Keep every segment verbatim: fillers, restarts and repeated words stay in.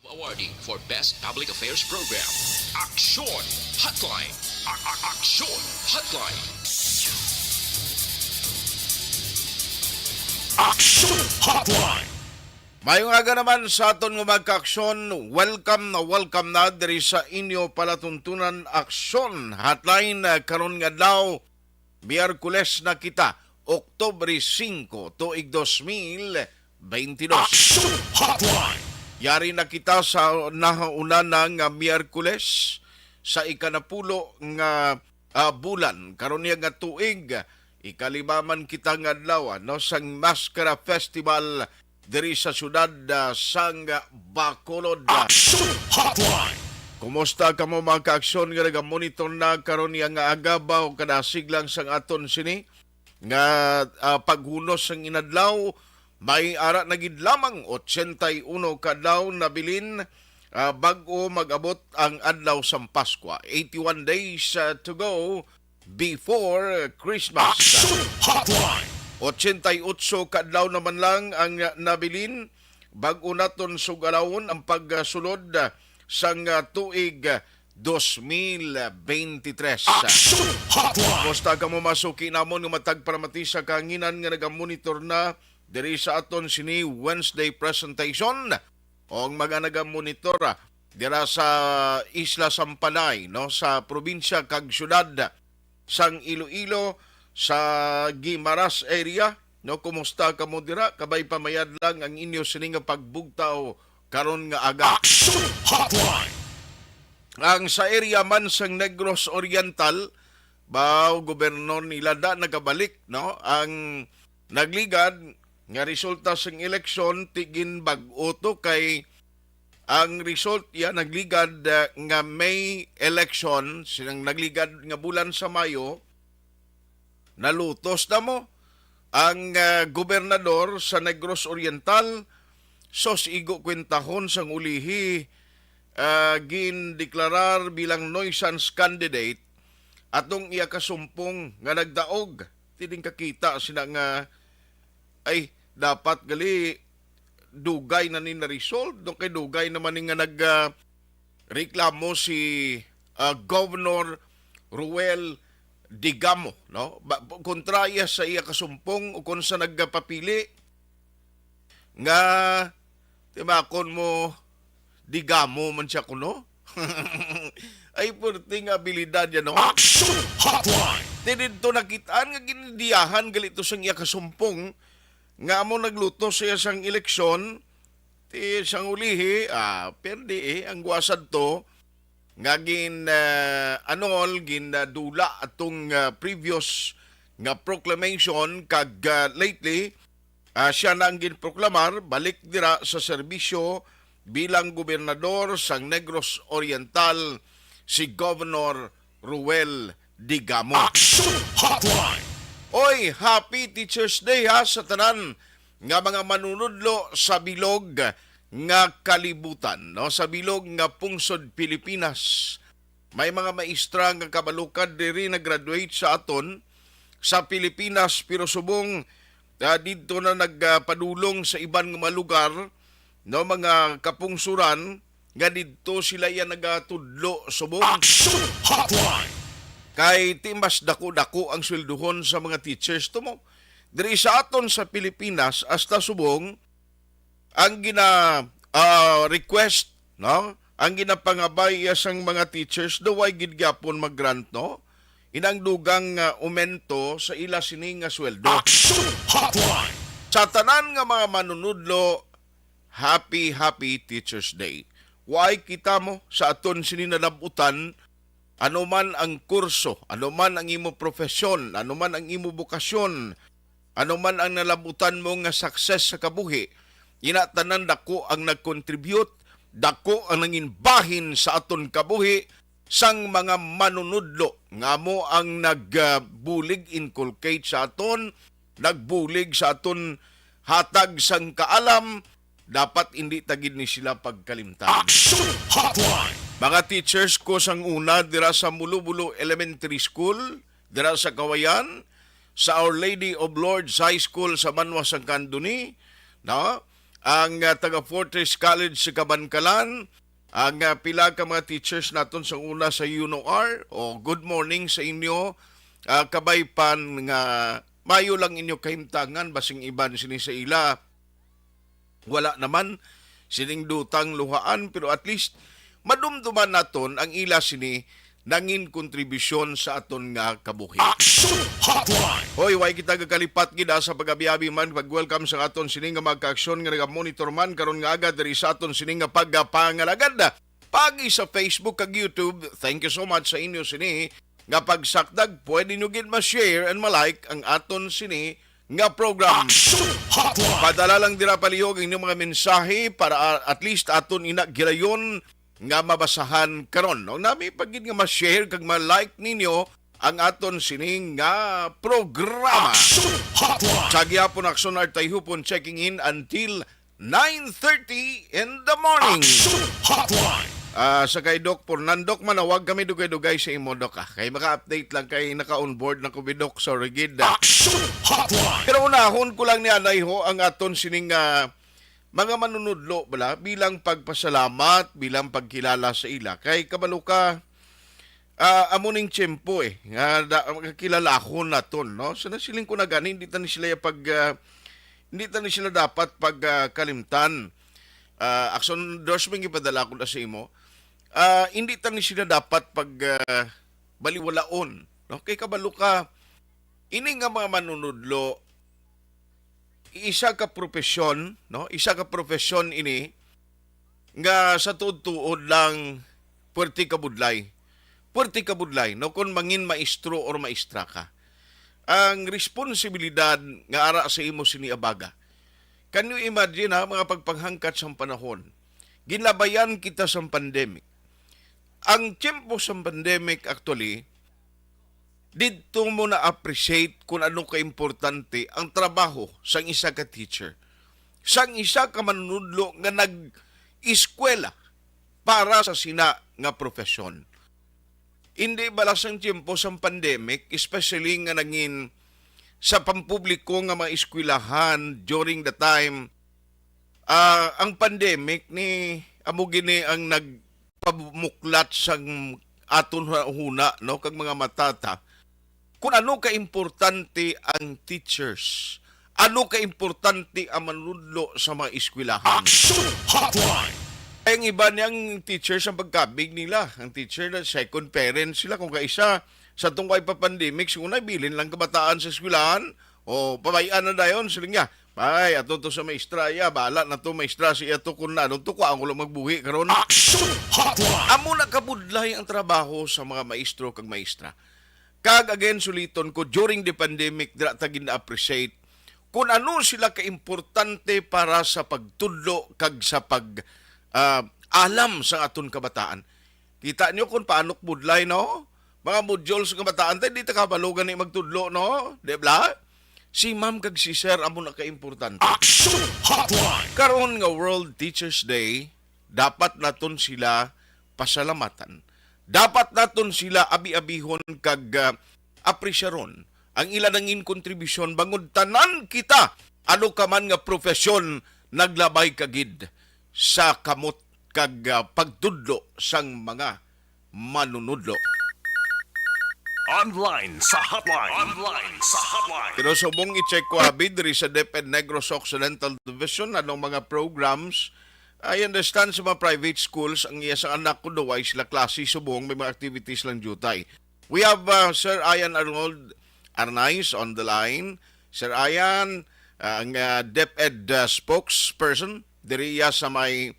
Awarding for Best Public Affairs Program. Action Hotline. A- a- Action Hotline. Action Hotline. Mayong aga naman sa aton nga mga kaaksyon. Welcome na welcome na diri sa inyo palatuntunan Action Hotline, ah, karon nga adlaw. Miyerkules na kita, Oktubre singko, tuig dos mil beintidos. Action Hotline. Yari na kita sa nahauna na nga Miyerkules sa ikanapulo nga, ah, bulan. Karon niya nga tuig, ikalima man kita nga adlaw, no, sang Maskara Festival diri sa siyudad, ah, sang Bacolod. Action Hotline. Kumusta kamo, mga kaaksyon nga nagamonitor na karon niya nga aga ba o kadasig lang sang aton sini nga, ah, paghunos sang inadlaw? May ara na gid lamang ochenta y uno ka adlaw nabilin, ah, bag-o mag-abot ang adlaw sang Paskwa. Eighty-one days, ah, to go before Christmas. Action Hotline. Ochenta y ocho ka adlaw naman lang ang nabilin bag-o naton sugalawon ang pagsulod sang tuig dos mil beintitres. Action Hotline. Kumusta kamo, mga suki namon nga matag paramati sa kahanginan nga nagamonitor na diri sa aton sini Wednesday presentation? O ang mga nagamonitor, ah, dira sa Isla Sampanay, no, sa probinsya kag syudad sang Iloilo, sa Guimaras area, no, kumusta kamo dira? Kabay pamayad lang ang inyo sini nga pagbugtaw karon nga aga. Action Hotline. Ang sa area man sang Negros Oriental, bao gobyerno nila da nagabalik, no? Ang nagligad nga resulta sang eleksyon, ti ginbag-o to kay ang result ya nagligad, ah, nga may election, silang nagligad nga bulan sa Mayo, nalutos na mo ang, ah, gobernador sa Negros Oriental, sos igo kwentahon sang ulihi, ah, gindeklarar bilang nuisance candidate atong iya kasumpong nga nagdaog. Tining kakita sina nga, ay, dapat gali dugay na ni na-resolve, no? Kay dugay naman ni nga nag, ah, reklamo si, ah, Governor Ruel Digamo, no? Ba, kontra iya sa iya kasumpong o kon sa nagpapili nga timakon mo, Digamo man siya kuno. Ay, purting abilidad yan, no? Action Hotline. Ti didto nakitaan nga gindiyahan gali to sang iya kasumpong nga amo nagluto sa iya sang eleksyon, ti sang ulihi, ah, perdi, eh, ang guwasad to nga gin, ah, anol, gin, ah, dula atong, ah, previous nga proclamation kag, ah, lately, ah, siya na ang ginproklamar balik dira sa serbisyo bilang gobernador sang Negros Oriental, si Governor Ruel Digamo. Action Hotline. Oy, happy Teachers Day ha sa tanan nga mga manunudlo sa bilog nga kalibutan, no, sa bilog nga pungsod Pilipinas. May mga maestra nga kabalukad diri nag-graduate sa aton sa Pilipinas, pero subong, ah, didto na nagpadulong sa iban nga mga lugar, no, mga kapungsuran, nga didto sila iya nagatudlo subong. Action Hotline. Kay ti mas dako-dako ang sweldohon sa mga teachers to mo. Diri sa aton sa Pilipinas, hasta subong, ang gina, ah, request, no? Ang ginapangabay iya sang mga teachers, daw way gid gyapon mag-grant, no? Inang dugang nga aumento sa ila sini nga sweldo. Action Hotline. Sa tanan nga mga manunudlo, happy, happy Teachers Day. Way kita mo sa aton sini nalabutan, ano man ang kurso, ano man ang imo profesyon, ano man ang imo bukasyon, ano man ang nalabutan mo nga success sa kabuhi, ina tanan dako ang nag-contribute, dako ang nangin bahin sa aton kabuhi sang mga manunudlo nga amo ang nagbulig, inculcate sa aton, nagbulig sa aton hatag sang kaalam, dapat indi ta gid ni sila pagkalimtan. Action Hotline. Mga teachers ko sang una dira sa Mulubulo Elementary School, dira sa Kawayan, sa Our Lady of Lourdes High School sa Manwa, sang Candoni, no? ang, ah, taga Fortress College sa Kabankalan, ang, ah, pila ka mga teachers naton sa una sa U N O R. O, good morning sa inyo. Ah, kabay pan nga mayo lang inyo kahimtangan, basing iban sini sa ila wala naman sining dutang luhaan, pero at least madumduman naton ang ila sini nangin kontribusyon sa aton nga kabuhi. Action Hotline! Hoy, way kita gakalipat gid, ah, sa pag-abi-abi man, pag-welcome sa aton sini nga mga kaaksyon nga naga-monitor man karon nga aga diri sa aton sini nga pagpangalagad. Pagi sa Facebook kag YouTube, thank you so much sa inyo sini nga pagsakdag. Pwede nyo gid ma-share and ma-like ang aton sini nga program. Action Hotline! Padala lang dira palihog ang inyong mga mensahe para, ah, at least aton ina gilayon nga mabasahan karon. No, nami pa gid nga ma-share kag ma-like ninyo ang aton sining nga programa. Action Hotline! Sa gihapon, Action Art Tayhupon checking in until nine thirty in the morning. Action Hotline! Ah, sa kay Doc Fernando, manawag kami dugay-dugay sa imo, Doc, ah. Kay maka-update lang kay naka-onboard na ko, Doc, sorry gid, ah. Action Hotline! Pero unahon ko lang ni anay ho ang aton sining, ah, mga manunudlo bala bilang pagpasalamat, bilang pagkilala sa ila. Kay kabalo ka, ah, amo ning tiyempo, eh, nga da-, kilalahon naton, no? So, nasiling ko na gani, hindi ta ni sila pag, ah, hindi ta ni sila dapat pag, ah, kalimtan. Ah, Action Endorsement, ipadala ko na sa imo. Ah, hindi ta ni sila dapat pag, ah, baliwalaon, no? Kay kabalo ka, ini nga mga manunudlo, isa ka profesyon, no? Isa ka profesyon ini nga sa tuod-tuod lang puwerte ka budlay. Puwerte ka budlay, no? Kung mangin maestro or maestra ka. Ang responsibilidad nga ara sa imo sini abaga. Can you imagine, ha, mga pagpanghangkat sang panahon? Ginlabayan kita sang pandemic. Ang tiyempo sang pandemic, actually, didto mo na-appreciate kung ano kaimportante ang trabaho sang isa ka teacher, sang isa ka manunudlo nga nag-eskwela para sa sina nga profesyon. Hindi bala sang tiyempo sang pandemic, especially nga nangin sa pampubliko nga mga eskwelahan during the time, ah, ang pandemic ni amo gini ang nagpamuklat sang aton huna, no, kag mga matata kung ano ka importante ang teachers, ano ka importante ang manudlo sa mga eskwelahan. Action Hotline! Ang iba niyang teachers ang pagkabig nila. Ang teacher na second parent sila. Kung kaisa, sa tungkay pa pandemic, siguro na bilin lang kabataan sa eskwelahan, o pabay-an na dayon, sila niya. Ay, ato to sa maestra, iya, bala na to, maestra, siya to, kung na, ano to, kuha ko lang magbuhi karon. Action Hotline! Amo na kabudlay ang trabaho sa mga maestro kag maestra. Kag again, suliton ko, during the pandemic, dira ta gina-appreciate kung ano sila kaimportante para sa pagtudlo kag sa pag, ah, alam sa aton kabataan. Kita niyo kung paano budlay, no? Mga modules nga bataan, tay, di ta kabalo gani magtudlo, no? Di ba? Si ma'am kag si sir amo na kaimportante. Action Hotline! Karon nga World Teachers Day, dapat naton sila pasalamatan. Dapat naton sila abi-abihon kag, ah, apresyaron ang ila nangin kontribusyon, bangod tanan kita, ano ka man nga profesyon, naglabay ka gid sa kamot kag, ah, pagtudlo sang mga manunudlo. Online sa hotline. Online sa hotline. Pero subong i-check ko, abi, diri sa DepEd Negros Occidental Division, anong mga programs? I understand sa mga private schools, ang iya sa anak ko daw ay sila klase subong, may mga activities lang jutay. We have, uh, Sir Ian Arnold Arnaiz on the line. Sir Ian, uh, ang, uh, DepEd, uh, spokesperson diri iya sa may,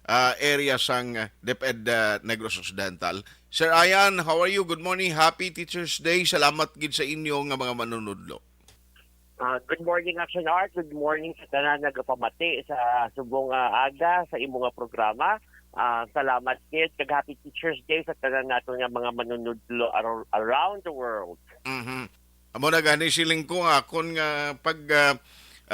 uh, area sang, uh, DepEd, uh, Negros Occidental. Sir Ian, how are you? Good morning. Happy Teachers Day. Salamat gid sa inyo nga mga manunudlo. Ah, good morning, Action Art. Good morning sa tanan nagapamati sa subong nga aga sa imo nga programa. Ah, salamat gid kag Happy Teachers Day sa tanan nato nga mga manunudlo ar-, around the world. Mhm. Amo na gani, siling ko nga akon nga pag, ah,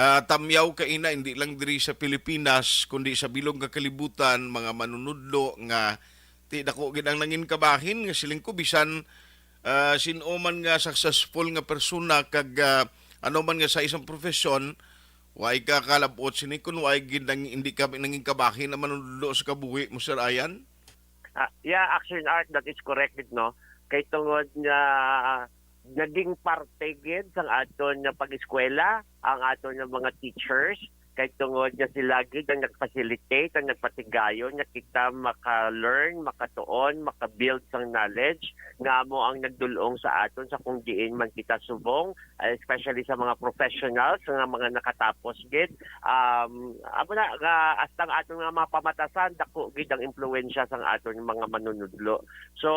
ah, tamyaw kaina, hindi lang diri sa Pilipinas kundi sa bilog nga kalibutan, mga manunudlo nga ti dako gid ang nangin kabahin, nga siling ko bisan, ah, sin-o man nga successful nga persona kag, ah, ano man nga sa isang profesyon, Way ka kalabot sini kun way gid nang, hindi ka nangin kabahin ang manunodlo sa kabuhi mo, Sir Ayan? Ah, yeah, Action Art, that is correct gid, no? Kay tungod nga naging parte gid sang aton nga pag-eskwela ang aton nga mga teachers, kay tungod nga sila gid ang nag-facilitate, ang nagpatigayon nga kita maka-learn, makatuon, maka-build sang knowledge nga amo ang nagdul-ong sa aton sa kung diin man kita subong, ah, especially sa mga professionals nga mga nakatapos gid. Um, amo na nga hasta ang aton nga mga pamatasan, dako gid ang impluwensya sang aton mga manunudlo. So,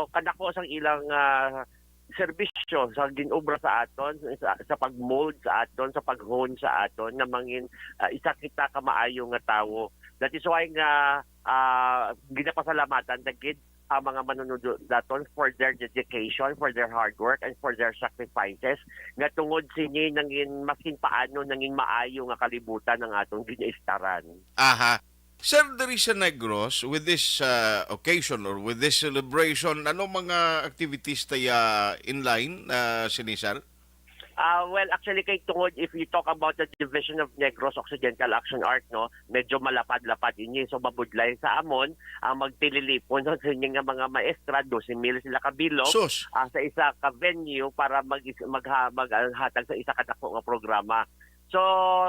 kadako sang ilang, ah, serbisyo sa gin-obra sa aton, sa, sa pag-mold sa aton, sa pag-hone sa aton, na mangin, ah, isa kita ka maayo nga tawo. That is why nga, ah, ginapasalamatan ta gid ang mga manunudlo naton for their dedication, for their hard work, and for their sacrifices, nga tungod sini nangin, maskin paano nangin maayo nga kalibutan ang aton ginaistaran. Aha. Sir, diri sa Negros, with this, uh, occasion or with this celebration, ano mga activities taya in line, uh, sini, sir? Ah, well, actually, kay tungod, if you talk about the Division of Negros Occidental Action Art, no, medyo malapad-lapad ini. So, mabudlay sa amon ang magtililipon, no, sa inyo nga mga maestra, dose mil sila ka bilog, Sus! ah, sa isa ka venue para mag-, magha-, mag-, ah, hatag sa isa ka dako nga programa. So,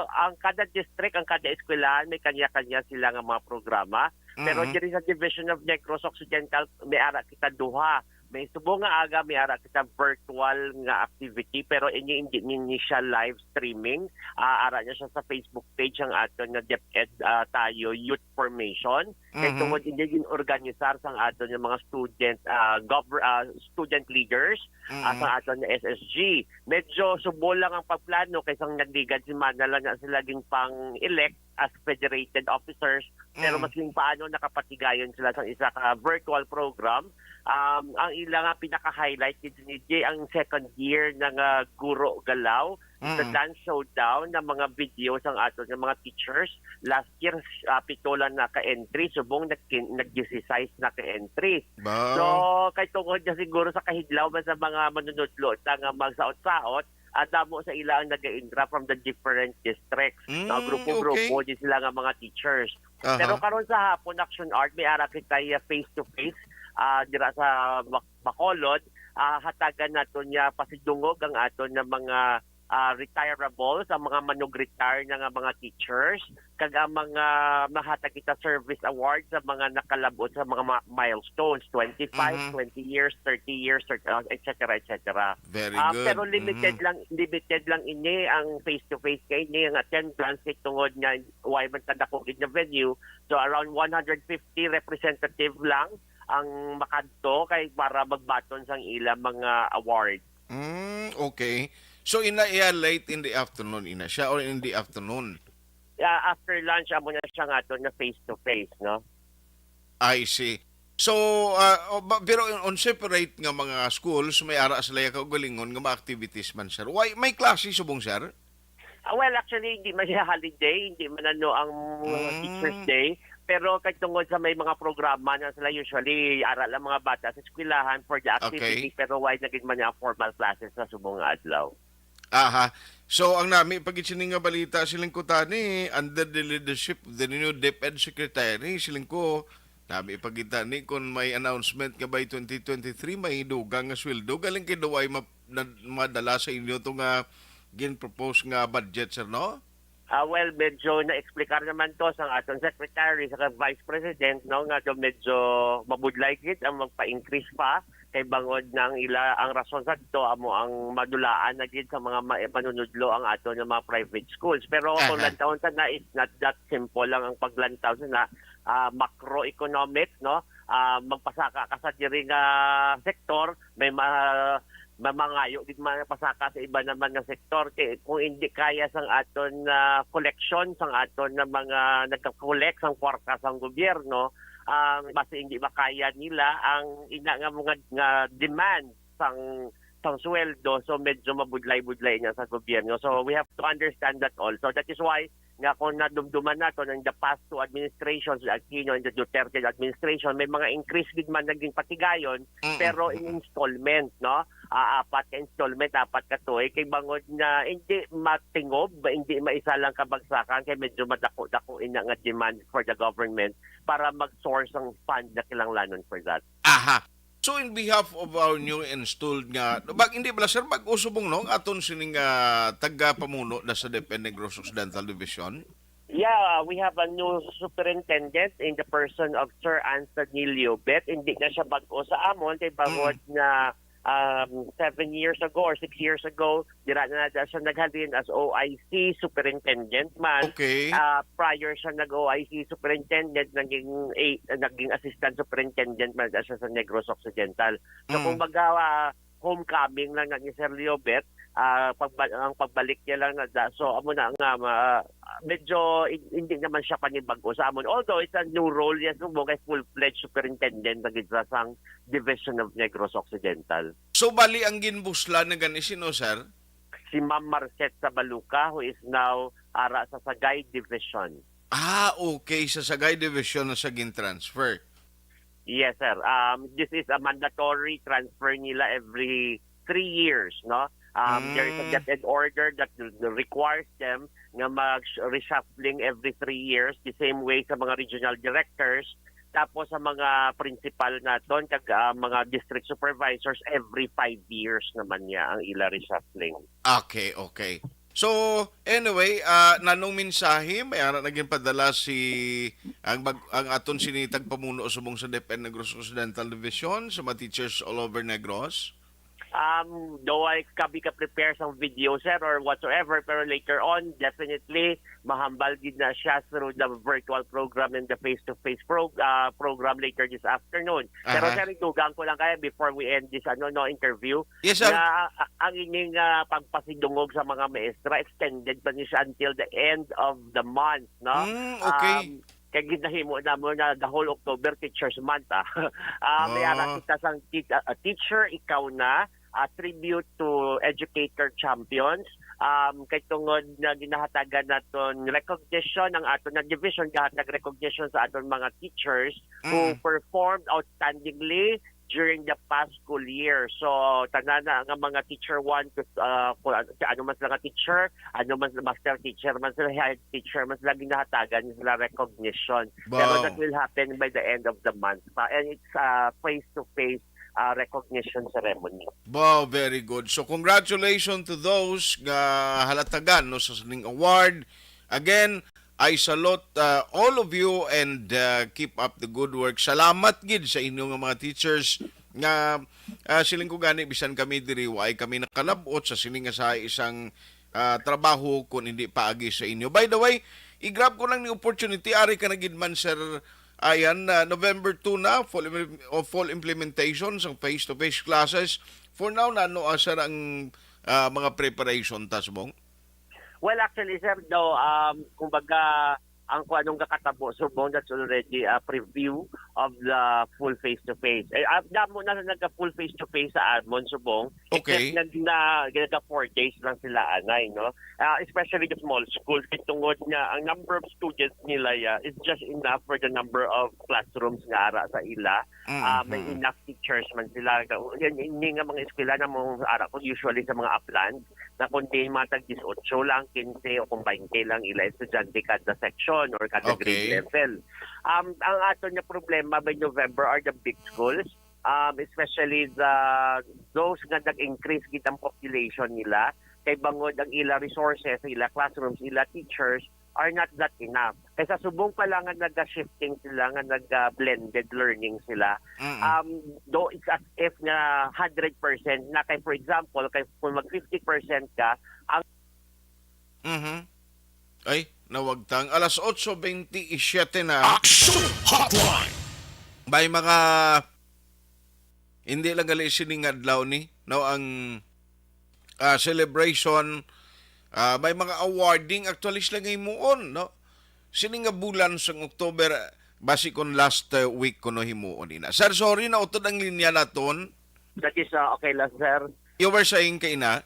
ang kada district, ang kada eskwelahan, may kanya-kanya sila nga mga programa. Pero Mhm. diri sa Division of Negros Occidental, may ara kita duha. May subong nga aga, may ara kita virtual nga activity, pero ini hindi ni siya live streaming. Ah, ara niya siya sa Facebook page ang aton nga DepEd, ah, Tayo Youth Formation. Kay Mhm. tungod ini gin-organisar sang aton nga mga student, ah, gover-, ah, student leaders, ah, Mhm. sang aton nga S S G. Medyo subol lang ang pagplano kay sang nagligad semana lang na sila ginpang-elect as federated officers, pero Mm. maskin paano nakapatigayon sila sang isa ka virtual program. Um, ang ila nga pinaka-highlight gid ni J ang second year na nga Guro Galaw, the Mhm. dance showdown na mga video sang aton nga mga teachers. Last year, ah, pito lang na ka-entry, subong nagkin-, nag-disisais na ka-entry. Ba? So, kay tungod nga siguro sa kahidlaw man sa mga manunudlo ta nga magsaot-saot, ah, damo sa ila ang nag-intra from the different districts. Mm, Mga grupo-grupo, okay. di sila nga mga teachers. Aha. Pero karon sa hapon, Action Art, may ara kita, ah, face-to-face, ah, dira sa Bac-, Bacolod, ah, hatagan nato niya pasidungog ang aton nga mga, ah, retirables, ang mga manug-retire na nga mga teachers, kag ang mga mahatag kita service award sa mga nakalabot sa mga ma-, milestones, twenty-five, Mhm. twenty years, thirty years, thirty, ah, et cetera, et cetera. Very Ah, good. pero limited Mhm. lang, limited lang ini ang face-to-face kay ini ang attendance kay tungod nga way man ta dako gid nga venue. So, around one hundred fifty representative lang ang makadto kay para magbaton sang ila mga award. Mm, okay. So, ina iya late in the afternoon, ina siya, or in the afternoon? Yeah, after lunch, amo na siya nga aton na face-to-face, no? I see. So, ah, o, ba, pero on, on separate nga mga schools, may ara sila kaugalingon nga mga activities man, sir. Why, may klase subong, sir? Ah, well, actually, hindi man siya holiday, hindi man ano ang Mm. Teacher's Day. Pero kay tungod sa may mga programa na sila, usually, ara lang mga bata sa eskwelahan for the activity, Okay. pero why naging man niya formal classes sa subong nga adlaw? Aha. So, ang nami pa gid sini nga balita, siling ko tani, under the leadership of the new DepEd Secretary, siling ko, nami pa gid tani kung may announcement nga by twenty twenty-three, may dugang nga sweldo. Galing kay daw ay ma-, na-, madala sa inyo to nga gin-propose nga budget, sir, no? Ah, well, medyo na-explicar naman to sa aton secretary, sa Vice President, no, nga daw medyo mabudlay gid ang magpa-increase pa kay bangod nang ila ang rason sa to amo ang madulaan na gid sa mga ma-, manunudlo ang aton nga mga private schools. Pero kung Aha. lantawon ta na, it's not that simple lang ang paglantaw sa na, ah, macroeconomic, no? Ah, magpasaka ka sa diri nga sektor, may ma-, mamangayo gid man pasaka sa iba naman nga sektor. Kay kung hindi kaya sang aton na koleksyon, sang aton na mga nagka-collect sang kwarta sang gobyerno, ang basi hindi makaya nila ang ina nga mga nga demand sang sang sweldo, so medyo mabudlay-budlay niya sa gobyerno. So we have to understand that also. That is why nga kung nadumduman nato in the past two administrations, the Aquino and the Duterte administration, may mga increase gid man naging patigayon, Mm-mm. pero in installment, no? ah, apat ka installment, apat ka tuig, kay bangod nga hindi matingob, hindi maisa lang kabagsakan, kay medyo madako-dako ina nga demand for the government para mag-source ang fund na kinahanglanon for that. Aha. So, in behalf of our new installed nga, bag, hindi bala, sir, bag-o subong, no, ang aton sining, ah, tagapamuno na sa DepEd Negros Occidental Division? Yeah, we have a new superintendent in the person of Sir Anthony Liobet. Hindi na siya bag-o sa amon kay bangod Mm. nga, um, seven years ago or six years ago, dira na na siya naghalin as O I C superintendent man. Okay. Ah, prior siya nag-O I C superintendent, naging a-, naging assistant superintendent man siya sa Negros Occidental. So, Mm. kumbaga, ah, homecoming lang na ni Sir Liobet, ah, pagba-, ang pagbalik niya lang na da-, so, amo na nga, ma-, medyo hin-, hindi naman siya panibag-o sa amon. Although, it's a new role, yes, mo kay full-fledged superintendent na gid sa sang Division of Negros Occidental. So, bali ang ginbusla na gani sino, sir? Si Ma'am Marcet Sabaluca, who is now ara sa Sagay Division. Ah, okay. Sa Sagay Division na siya gin-transfer. Yes, sir. Um, this is a mandatory transfer nila every three years, no? Um, there is a Mm. DepEd order that requires them nga mag-reshuffling every three years, the same way sa mga regional directors, tapos sa mga principal naton, kag, ah, mga district supervisors, every five years naman niya ang ila reshuffling. Okay, okay. So, anyway, ah, nanong mensahe may ara na ginpadala si ang mag, ang aton sini tagpamuno subong sa DepEd Negros Occidental Division sa mga teachers all over Negros? Um, though I kabi ka prepare sang video, sir, or whatsoever, pero later on, definitely, mahambal gid na siya through the virtual program and the face-to-face pro-, ah, program later this afternoon. Pero, Aha. sir, idugang ko lang kaya before we end this, ano, no, interview, Yes, sir. nga, ah, ang ining, ah, pagpasidungog sa mga maestra, extended pa ni siya until the end of the month, no? Mm, okay. Um, kay ginahimo namon na the whole October Teachers Month, ah. Ah, may ara Ah. kita sang tit-, ah, Teacher, Ikaw Na, a tribute to educator champions. Um, kay tungod nga ginahatagan naton recognition, ang aton nga division gahatag recognition sa aton mga teachers who Mm. performed outstandingly during the past school year. So, tanan na nga mga teacher one to, uh, kung ano, si ano man sila nga teacher, ano man sila, master teacher man sila, head teacher man sila, ginahatagan sila recognition. Pero Wow. that will happen by the end of the month pa. And it's, uh, face-to-face, uh, recognition ceremony. Wow, very good. So, congratulations to those nga halatagan, no, sa sining award. Again, I salute, uh, all of you and, uh, keep up the good work. Salamat gid sa inyo nga mga teachers nga, uh, siling ko gani, bisan kami diri, wa ay kami nakalabot sa sini nga sa isang, uh, trabaho kung hindi paagi sa inyo. By the way, i-grab ko lang ni opportunity, ari ka na gid man, Sir Ayan, uh, November two na, full im-, o full implementation sa face-to-face classes. For now, nano, uh, sir, ang, uh, mga preparation ta subong? Well, actually, sir, daw, um, kumbaga, ang kung anong kakatabo subong, that's already a preview of the full face-to-face. Eh, ah, damo na nagka-full face-to-face sa amon subong. Okay. Except nag-, na, nagka four days lang sila, anay, no? Ah, especially the small schools, kay tungod nga ang number of students nila, yeah, is just enough for the number of classrooms nga ara sa ila. Mm, Ah, may mm. enough teachers man sila. Yan, ini nga mga eskwela na mo ara ko usually sa mga upland, na kundi mga tag diyesotso lang, kinse o kung baynte lang ila estudyante kada section or kada Okay. grade level. Um, ang aton nga problema by November are the big schools, um, especially the, those nga nag-increase gid ang population nila, kay bangod ang ila resources, ila classrooms, ila teachers are not that enough. Kay sa subong pa lang nga naga-shifting sila, nga naga-blended learning sila, Mm. um, though it's as if nga hundred percent na, kay for example, kay kung mag fifty percent ka, ang Mhm. Ay, nawagtang. Alas otso bente y siete na. Action Hotline! May mga, hindi lang gali sining adlaw ni, no, ang, ah, celebration, ah, may mga awarding, actually, sila nga himuon, no? Sini nga bulan sang October, ah, basi kon last, uh, week kuno himuon ina. Sir, sorry, nautod ang linya naton. That is, uh, okay lang, sir. You were saying kaina?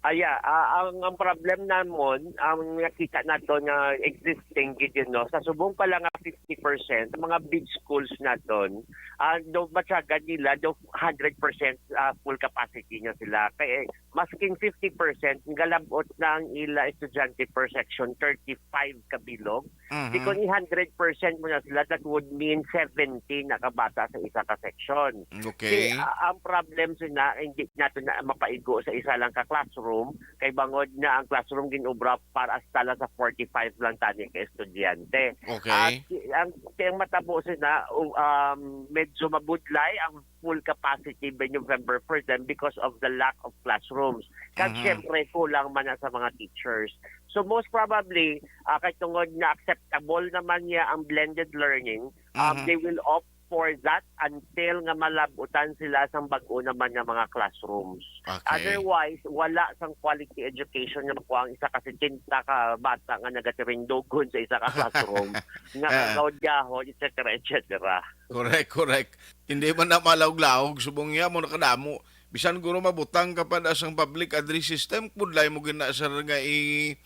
Ah, yeah. Ah, ang, ang problem namon, ang nakita nato nga existing gid yun, no? Sa subong pa lang nga fifty percent, mga big schools naton, ah, do, matyagan nila do hundred percent, ah, full capacity na sila. Kay, eh, masking fifty percent, galabot na ang ila estudyante per section, thirty-five ka bilog. Di Mhm. Kung i-hundred percent mo na sila, that would mean seventy na ka bata sa isa ka section. Okay. Di, ah, ang problem sina, hindi nato na mapaigo sa isa lang ka classroom, kay bangod na ang classroom ginubra para sa tala sa forty-five lang tani ka estudyante. Okay. At ki-, ang, kay ang matabo sina, u-, um, medyo mabudlay ang full capacity by November for them because of the lack of classrooms. Kag Mhm. Syempre, kulang man na sa mga teachers. So most probably, ah, kay tungod na acceptable naman niya ang blended learning, um, Mhm. they will opt for that until nga malabutan sila sang bag-o naman nga mga classrooms. Okay. Otherwise, wala sang quality education nga makuha ang isa ka setenta ka bata nga nagatirindugon sa isa ka classroom nga Ah. Gaudyaho, et cetera, et cetera. Correct, correct. Hindi man na malawog-lawog, subong niya mo nakadamo. Bisan guro mabutang ka pa na sang public address system, budlay mo gina, sir, nga i-,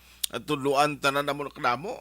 tudloan tanan na mo nakadamo.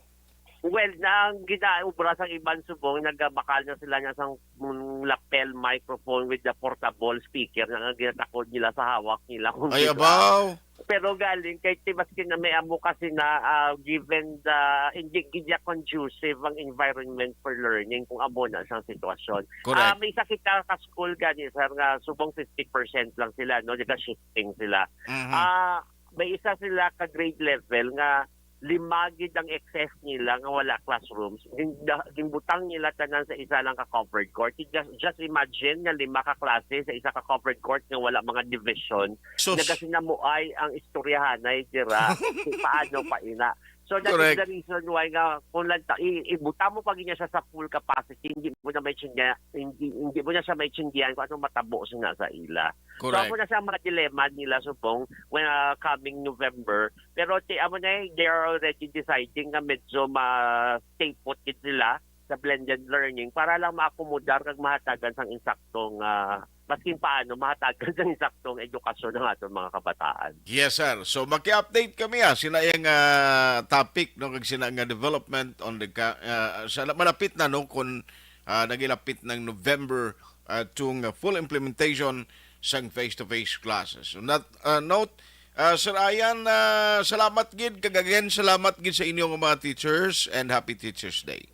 Well, na ang ginaubra sang iban subong, nagabakal na sila nga sang, mm, lapel microphone with the portable speaker na nga ginatakod nila sa hawak nila kung Ay, di ba? Abaw! Pero galing kay ti maski na may amo kasi na, ah, given the, hindi gid niya conducive ang environment for learning kung amo na siyang sitwasyon. Correct. Ah, may isa kita ka school gani, sir, nga subong fifty percent lang sila, no? Nag-shifting sila. Mhm. Ah, may isa sila ka grade level nga lima gid ang excess nila nga wala classrooms. Gin-, da-, ginbutang nila tanan sa isa lang ka covered court. Just, just imagine nga lima ka klase sa isa ka covered court nga wala mga division. Sus. Nagasinamuay ang istoryahanay dira. Kung paano pa ina. So that is Correct. The reason why nga kung lang ta-, i-, ibutang mo pa gid niya siya sa full capacity, hindi mo na may tsingya-, hindi, hindi mo na siya may tsinggihan kung anong matabo sa, sa ila. So, Correct. Amo na siya ang mga dilemma nila subong when, ah, coming November. Pero ti-, amo na, eh, they are already deciding nga medyo ma-stay put gid sila sa blended learning para lang maakomodar kag mahatagan sang insaktong, ah, maskin paano, mahatagan sang insaktong edukasyon ang aton mga kabataan. Yes, sir. So, maki-update kami, ah, sina iyang, ah, topic, no, kag sina nga development on the ka-, ah, sa malapit na, no, kung, ah, nagilapit ng November, ah, tung, ah, full implementation sang face-to-face classes. On that, ah, note, ah, Sir Ayan, ah, salamat gid, kag again, salamat gid sa inyo nga mga teachers, and happy Teachers Day.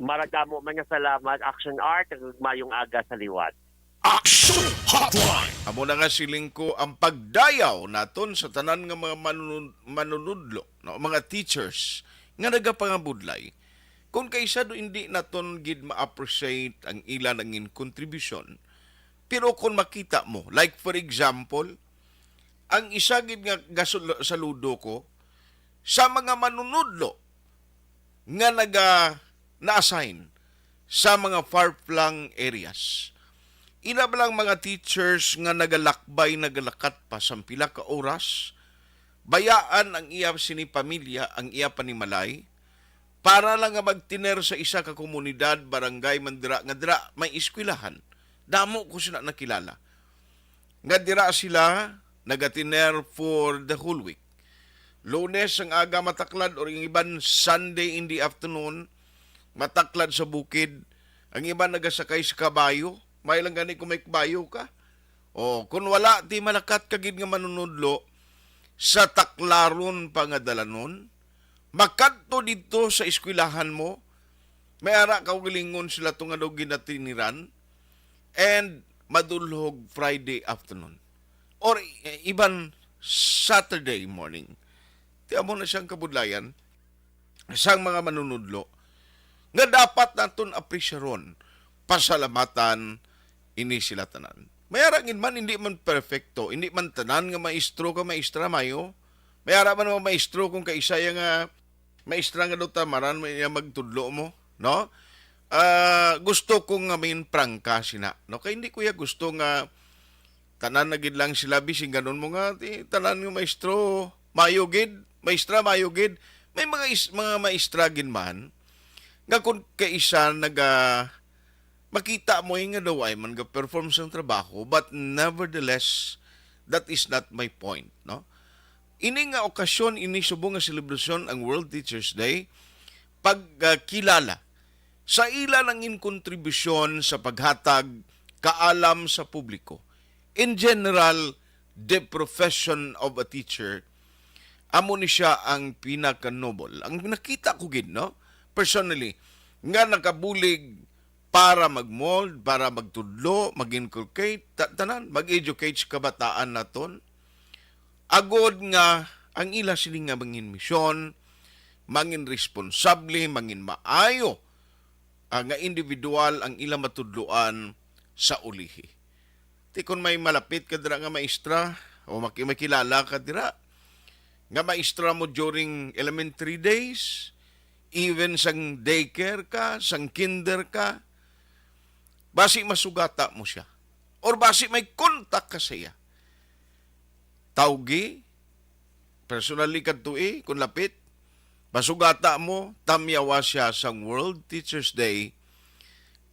Maradamo man nga salamat, Action Art, kag mayong aga sa liwat. Action Hotline. Amo na nga siling ko ang pagdayaw naton sa tanan nga mga manunud-, manunudlo, no, mga teachers nga nagapangabudlay. Kung kaisa do hindi naton gid ma-appreciate ang ila nangin kontribusyon, pero kung makita mo, like for example, ang isa gid nga gasul-, saludo ko sa mga manunudlo nga naga, na-assign sa mga far-flung areas. Ila ba lang mga teachers nga nagalakbay, nagalakat pa sang pila ka oras, bayaan ang iya sini pamilya, ang iya panimalay, para lang nga magtiner sa isa ka komunidad, barangay man dira, nga dira may eskwelahan. Damo ko sina nakilala. Nga dira sila nagatiner for the whole week. Lunes ang aga mataklad, or yung iban Sunday in the afternoon, mataklad sa bukid. Ang iban nagasakay sa kabayo. May lang gani kung may kabayo ka. O, kung wala, di malakat ka gid nga manunudlo sa taklaron pa nga dalanon. Makadto didto sa eskwelahan mo, may ara kaugalingon sila to nga daw ginatiniran, and madulhog Friday afternoon. Or, eh, iban Saturday morning. Ti amo na siyang kabudlayan sang mga manunudlo nga dapat naton apresyaron, pasalamatan ini sila tanan. May ara gid man, hindi man perfecto, hindi man tanan nga maestro ka, maestra, mayo. May ara man mga maestro kung kaisa ya nga maestra nga daw tamaran mo iya magtudlo mo, no? Ah, gusto ko nga main prangka sina, no? Kay hindi ko ya gusto nga tanan na gid lang sila, bising ganon mo nga, ti, tanan nga maestro, mayo gid, maestra, mayo gid. May mga is-, mga maestra gid man, nga kung kaisa naga-, makita mo, eh, nga daw ay man ga-perform sang trabaho, but nevertheless, that is not my point, no? Ini nga okasyon, ini subong nga selebrasyon ang World Teachers Day, pagkilala sa ila nangin kontribusyon sa paghatag kaalam sa publiko. In general, the profession of a teacher, amo ni siya ang pinaka-noble. Ang nakita ko gid, no? Personally, nga nakabulig para mag-mold, para magtudlo, mag-inculcate, ta-, tanan, mag-educate sa kabataan naton. Agod nga ang ila sini nga mangin misyon, mangin responsable, mangin maayo, ah, nga individual ang ila matudloan sa ulihi. Ti kon may malapit ka dira nga maestra, o maki-, makilala ka dira nga maestra mo during elementary days, even sang daycare ka, sang kinder ka, basi masugata mo siya. Or basi may kontak ka sa iya. Tawgi, personally kadtoi, kung lapit, masugata mo, tamyawa siya sang World Teachers Day,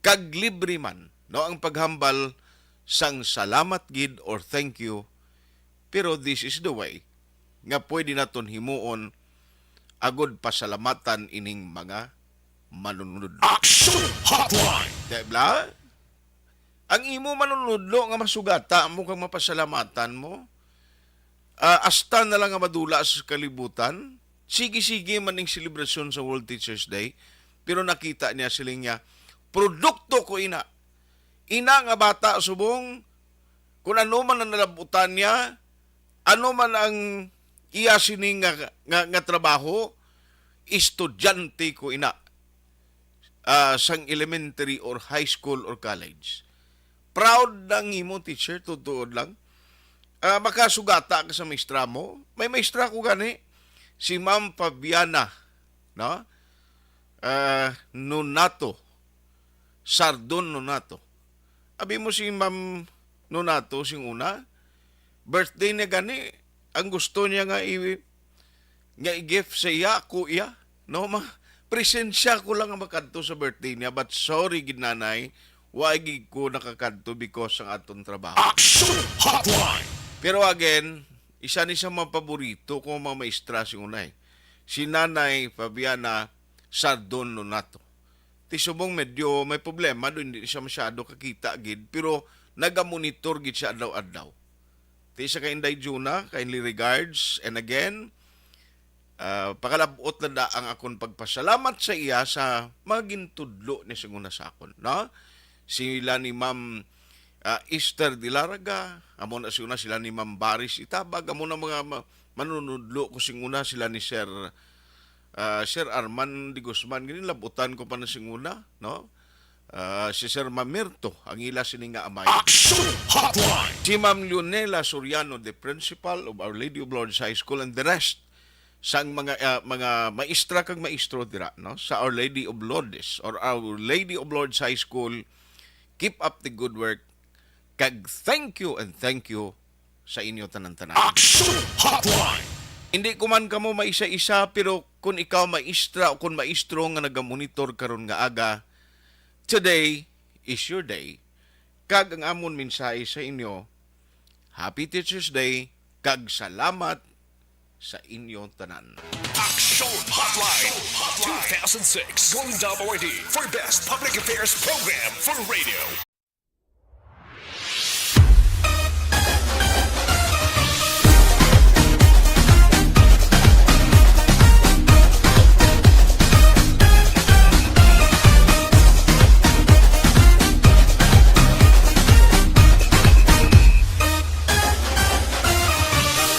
kag libre man, no, ang paghambal sang salamat gid or thank you, pero this is the way nga pwede naton himuon agod pasalamatan ining mga manunod. Action Hotline! Diba? Ang imo manunudlo nga masugata mo kag mapasalamatan mo, ah, hasta na lang nga madula sa kalibutan, sige-sige man ning selebrasyon sa World Teachers Day, pero nakita niya, siling niya, "Produkto ko ina." Ina nga bata subong, kung ano man ang nalabutan niya, ano man ang iya sini nga, nga, nga trabaho, estudyante ko ina, ah, sang elementary or high school or college. Proud na ang imo teacher, tutuod lang. Ah, makasugata ka sa maestra mo. May maestra ko gani, si Ma'am Fabiana, no? Ah, Nonato. Sardon Nonato. Abi mo si Ma'am Nonato sing una, birthday niya gani, ang gusto niya nga i-, nga i-gift sa iya, ako iya, no? Ma-, presensya ko lang ang makadto sa birthday niya, but sorry gid, Nanay, wa gid ko nakakadto because ang aton trabaho. Action Hotline! Pero again, isa ni sa mga paborito ko nga mga maestra sing una, eh. Si Nanay Fabiana Sardon Nonato. Ti subong medyo may problema do, hindi siya masyado kakita gid, pero nagamonitor gid siya adlaw-adlaw. Ti sa kay Inday Juna, kindly regards. And again, ah, pakalab-ot na da ang akon pagpasalamat sa iya sa mga gintudlo ni sing una sa akon, no? Sila ni Ma'am, ah, Esther Dilarga, amo na sing una, sila ni Ma'am Baris Itabag, amo na mga ma-, manunudlo ko sing una, sila ni Sir, ah, Sir Arman de Guzman, gani labutan ko pa na sing una, no? Ah, si Sir Mamirto, ang ila sini nga amay. Action Hotline! Si Ma'am Leonela Soriano, the principal of Our Lady of Lourdes High School, and the rest sang mga, ah, mga maestra kag maestro dira, no, sa Our Lady of Lourdes or Our Lady of Lourdes High School. Keep up the good work, kag thank you and thank you sa inyo tanan-tanan. Action Hotline! Hindi ko man kamo maisa-isa, pero kung ikaw maestra o kung maestro nga nagamonitor karon nga aga, today is your day. Kag ang amon mensahe sa inyo, Happy Teachers Day, kag salamat sa inyo tanan. Action Hotline two thousand six Golden Dome Awardee for Best Public Affairs Program for Radio.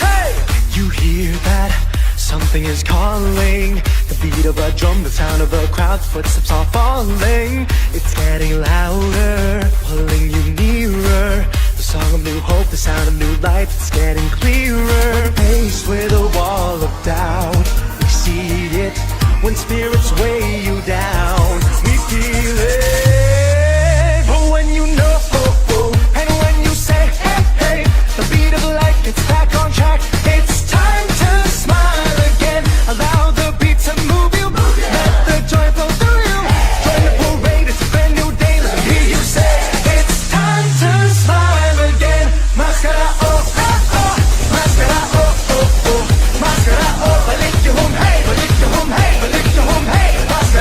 Hey! You hear that? Something is calling. The beat of a drum, the sound of a crowd, footsteps are falling. It's getting louder, pulling you nearer. The song of new hope, the sound of new life, it's getting clearer. When faced with a wall of doubt, we see it. When spirits weigh you down, we feel it. But when you know, and when you say, "Hey, hey," the beat of life gets back on track. It's time to smile again. Allow the beat to move you. Let the joy flow through you. Join the parade, it's a brand new day. Let me hear you say, "It's time to smile again." Maskara, oh, oh, oh. Maskara, oh, oh, oh. Maskara, oh, balik yung home, hey, balik yung home, hey, balik yung home, hey. Maskara.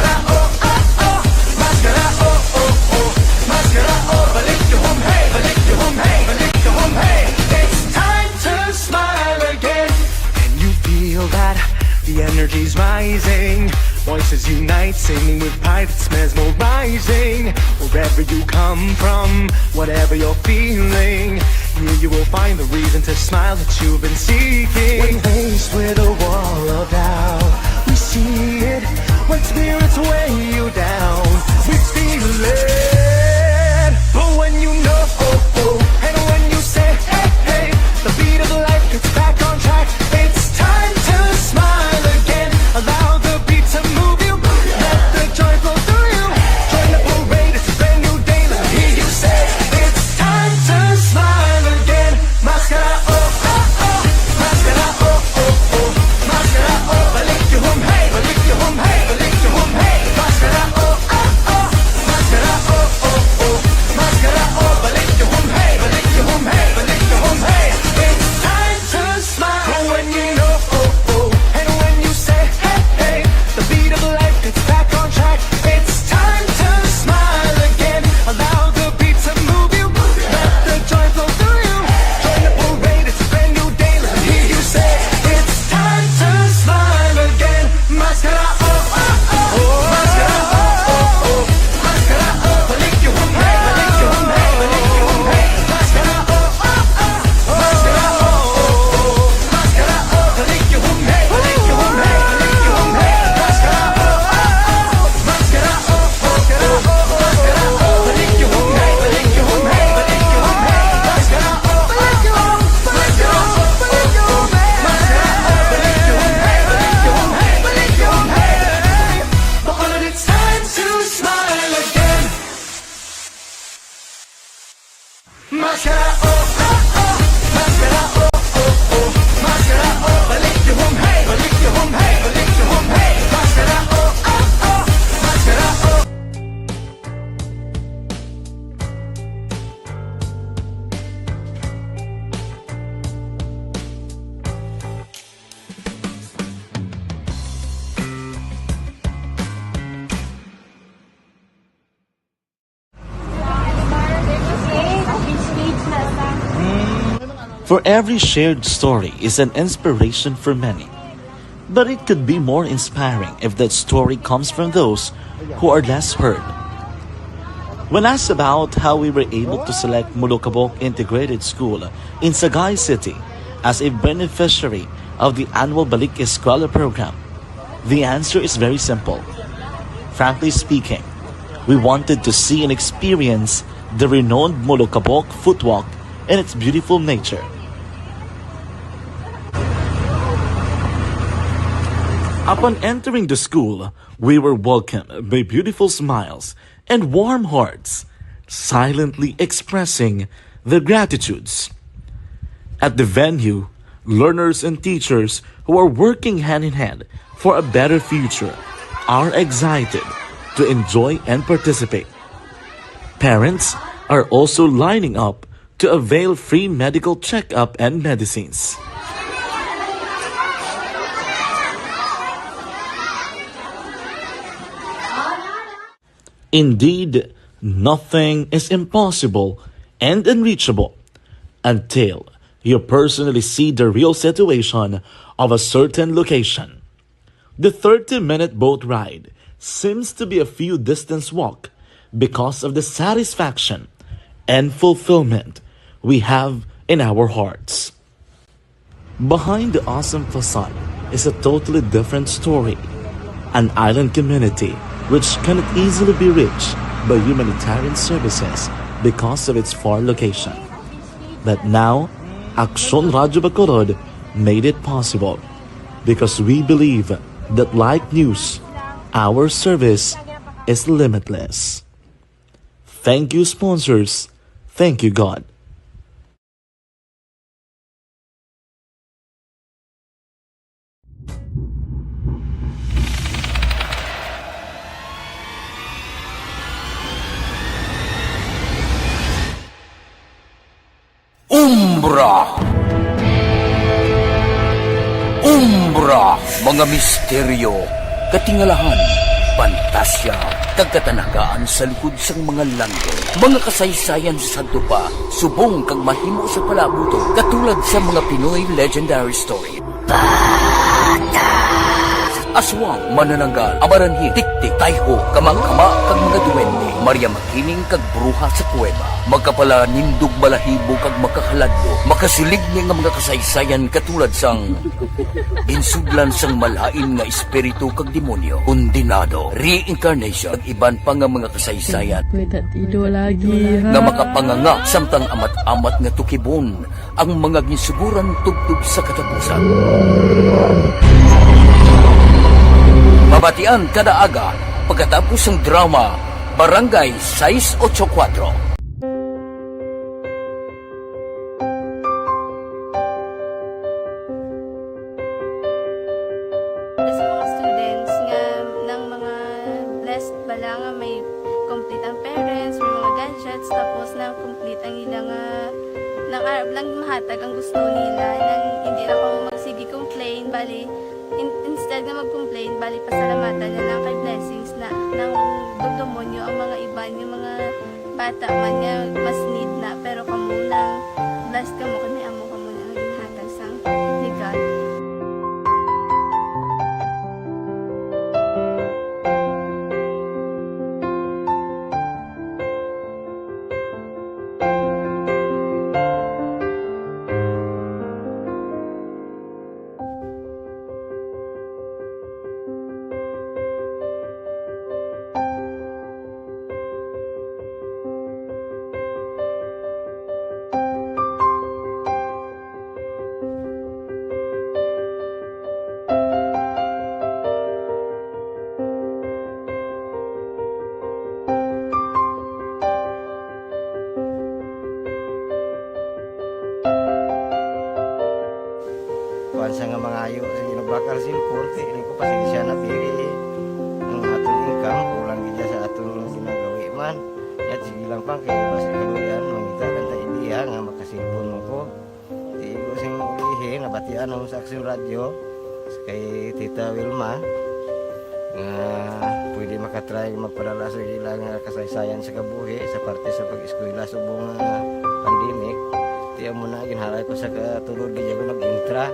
The energy's rising, voices unite, singing with pride, it's mesmerizing. Wherever you come from, whatever you're feeling, here you will find the reason to smile that you've been seeking. When faced with a wall of doubt, we see it. When spirits weigh you down, we feel it. But when you know, oh, oh, and when you say, hey, hey, the beat of life gets back on track. It's time to smile again. Allow the beat to move you. Let the joy flow through you. Join the parade, it's a brand new day. Let me hear you say, it's time to smile again. Maskara, oh, oh, oh. Maskara, oh, oh, oh. Maskara, oh, balik yung hum, hey, balik yung hum, hey, balik yung hum, hey. Maskara, oh, oh, oh. Maskara, oh, oh, oh. Maskara, oh, balik yung hum, hey, balik yung hum, hey, balik yung hum, hey. It's time to smile. When you know, oh, oh, and when you say, hey, hey, the beat of life gets back on track. It's time to smile again. Allow the beat to move you. Let the joy flow through you. Join the parade, it's a brand new day. Let me hear you say, it's time to smile again. Maskara, oh, oh, oh. Maskara, oh, oh, oh. Maskara, oh, balik yung hum, hey, balik yung hum, hey, balik yung hum, hey. Maskara, oh, oh, oh. Maskara, oh, oh, oh. Maskara, oh, balik yung hum, hey, balik yung hum, hey, balik yung hum, hey. Maskara, oh, oh, oh. Maskara, oh, oh, oh. Maskara, oh, balik yung hum, hey, balik yung hum, hey, balik yung hum, hey. Maskara, oh, oh, oh. Maskara, oh, oh, oh. Maskara, oh, balik yung hum, hey, balik yung hum, hey, balik yung hum, hey. It's time to smile again. Maskara, oh, oh, oh. Maskara, oh, oh, oh. Maskara, oh, balik yung hum, hey, balik yung hum, hey, balik yung hum, hey. Maskara, oh, oh, oh. Maskara, oh. For every shared story is an inspiration for many. But it could be more inspiring if that story comes from those who are less heard. When asked about how we were able to select Molokabok Integrated School in Sagay City as a beneficiary of the annual Balik Eskwela program, the answer is very simple. Frankly speaking, we wanted to see and experience the renowned Molokabok Footwalk and its beautiful nature. Upon entering the school, we were welcomed by beautiful smiles and warm hearts, silently expressing their gratitudes. At the venue, learners and teachers who are working hand in hand for a better future are excited to enjoy and participate. Parents are also lining up to avail free medical checkup and medicines. Indeed, nothing is impossible and unreachable until you personally see the real situation of a certain location. The thirty-minute boat ride seems to be a few distance walk because of the satisfaction and fulfillment we have in our hearts. Behind the awesome facade is a totally different story, an island community which cannot easily be reached by humanitarian services because of its far location. But now, Aksyon Radyo Bacolod made it possible because we believe that, like news, our service is limitless. Thank you, sponsors. Thank you, God. Umbra. Umbra, mga misteryo, katingalahan, pantasya, kag katanagaan sa lukod sang mga langit. Mga kasaysayan sa sadto pa, subong kag mahimo sa palaabuton, katulad sa mga Pinoy legendary story. Bata! Aswang, manananggal, amaranhi, tiktik, tayho, kamangkama, kag mga duwende, Maria Makiling kag bruha sa kuweba, makapalanindog balahibo kag makahaladlo, makasiligni nga mga kasaysayan katulad sang ginsudlan sang malain nga espiritu kag demonyo, kondenado, reincarnation, kag iban pa nga mga kasaysayan May tatido lagi, nga ha? makapanganga samtang amat-amat nga tukibon ang mga ginsuguran tubtob sa katapusan. Mabatian kada aga pagkatapos sang drama Barangay sais ocho kuwatro. Sa mga students nga, nang mga blessed bala nga may complete ang parents, may mga gadgets, tapos na complete ang ila nga, nang arab lang mahatag ang gusto nila, nang hindi na kamo magsige complain, bali, in-, instead nga mag-complain, bali, pasalamatan na lang kay blessings na, nang dugdumon nyo ang mga iban, yung mga bata man nga mas need na, pero kamo nang blessed kamo kay may amo kamo na nga ginhatag sang ni God. Kuwan sa nga mangayo, sige, nagbakal sin korte, ini ko pasensya na, pili. Ang aton income, kulang gid sa aton ginagawi man. Yat, sige lang pang, kaya basta kaluyan, mangita lang ta idea nga makasilpon mo ko. Di ko sing ihi, nabatian ako sa Aksyon Radyo, kay Tita Wilma, nga pwede makatry magpadala sa ila nga kasaysayan sa kabuhi sa parte sa pag-eskwela subong nga pandemic. Di amo na, ginhalay ko sa katulod, di ako nag-intra.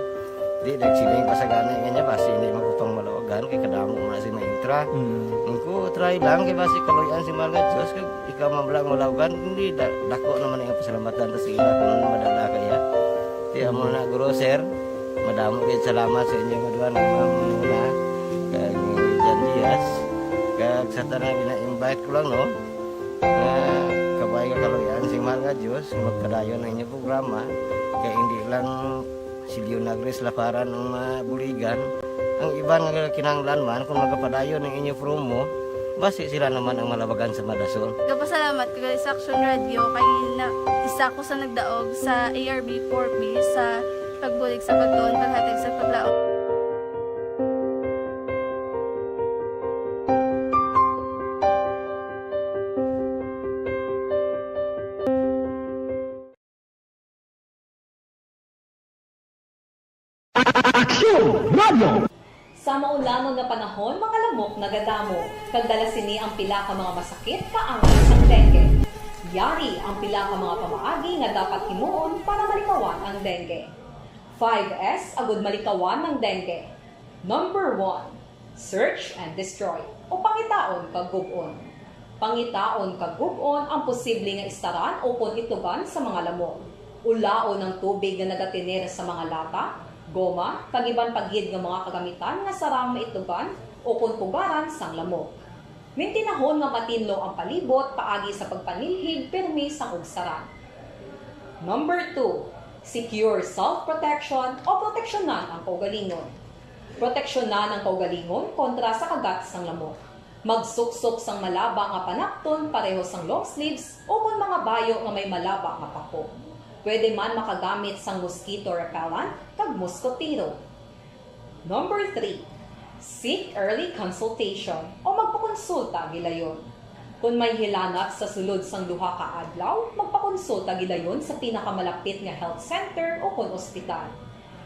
Di, nagsiling pa sa gani nga niya, basi hindi man ko pang malawagan, kay kadamo man si ma-intra. Mm. Ang ko, try lang, kay basi kaluyan si Mahal nga Diyos, kag ikaw man lang malawagan, hindi, da-, dako naman ang pasalamatan ta sa ila kung ano madala kaya. Di, amo na, guro, sir, madamo gid salamat sa inyo nga duha, ni Ma'am Muna, kag ni Jan Diaz, kag sa tanan gina-invite ko lang, no, nga kabay nga kaluyan si Mahal nga Diyos, magpadayon ang inyong programa, kay hindi lang si Leonagris Laparan ang mabuligan. Ang iban nga kinahanglan man, kung magapadayon ang inyo promo, basi sila naman ang malabagan sa madason. Gapasalamat ko gali sa Aksyon Radyo kay na, isa ko sa nagdaog sa A R B four B sa pagbulig sa pagtuon, paghatag sa paglaom. Aksyon Radio! Sa maulanon nga panahon, mga lamok nagadamo, kag dala sini ang pila ka mga masakit nga angas sang dengue. Yari ang pila ka mga pamaagi nga dapat himuon para malikawan ang dengue. Five S agud malikawan ang dengue. Number one, search and destroy, o pangitaon kag gub-on. Pangitaon kag gub-on ang posible nga istaran ukon itlogan sa mga lamok. Ulaon ang tubig nga nagatener sa mga lata, goma, kag iban pa gid nga mga kagamitan nga sarang maitlogan ukon pugaran sang lamok. Mintinahon nga matinlo ang palibot paagi sa pagpanilhig pirmi sang ugsaran. Number two, secure self-protection o proteksyonan ang kaugalingon. Proteksyonan ang kaugalingon kontra sa kagat sang lamok. Magsuksok sang malaba nga panapton pareho sang long sleeves ukon mga bayo nga may malaba nga pako. Pwede man makagamit sang mosquito repellent kag moskotero. Number three, seek early consultation o magpakonsulta gilayon. Kon may hilanat sa sulod sang duha ka adlaw, magpakonsulta gilayon sa pinakamalapit nga health center ukon ospital.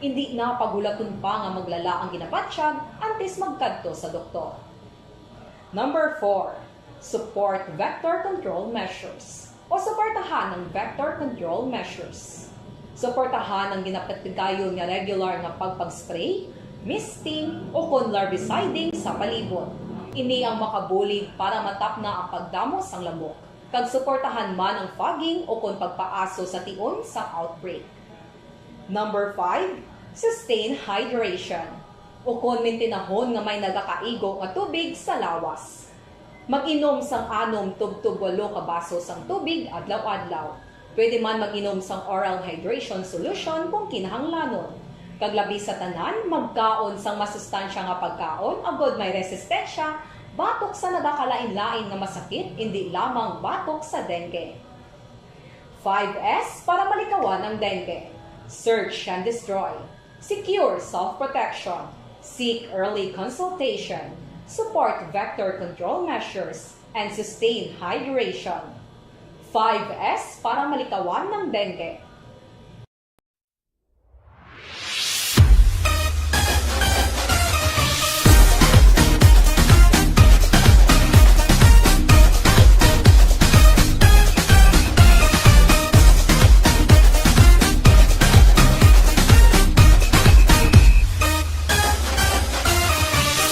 Indi na paghulaton pa nga maglala ang ginabatyag antes magkadto sa doktor. Number four, support vector control measures o suportahan ang vector control measures. Suportahan ang ginapatigayon nga regular nga pagpag-spray, misting, o kon larviciding sa palibot. Ini ang makabulig para matapna ang pagdamo sang lamok, kag suportahan man ang fogging o kon pagpaaso sa tion sang outbreak. Number five, sustain hydration, o kon mintinahon nga may nagakaigo nga tubig sa lawas. Mag-inom sang anom tubtob walo ka baso sang tubig adlaw-adlaw. Pwede man mag-inom sang oral hydration solution kung kinahanglanon. Kag labi sa tanan, magkaon sang masustansya nga pagkaon agod may resistensya batok sa nagakalain-lain nga masakit, indi lamang batok sa dengue. Five S para malikawan ang dengue. Search and destroy. Secure self-protection. Seek early consultation. Support vector control measures and sustain hydration. Five S para malikawan ng dengue.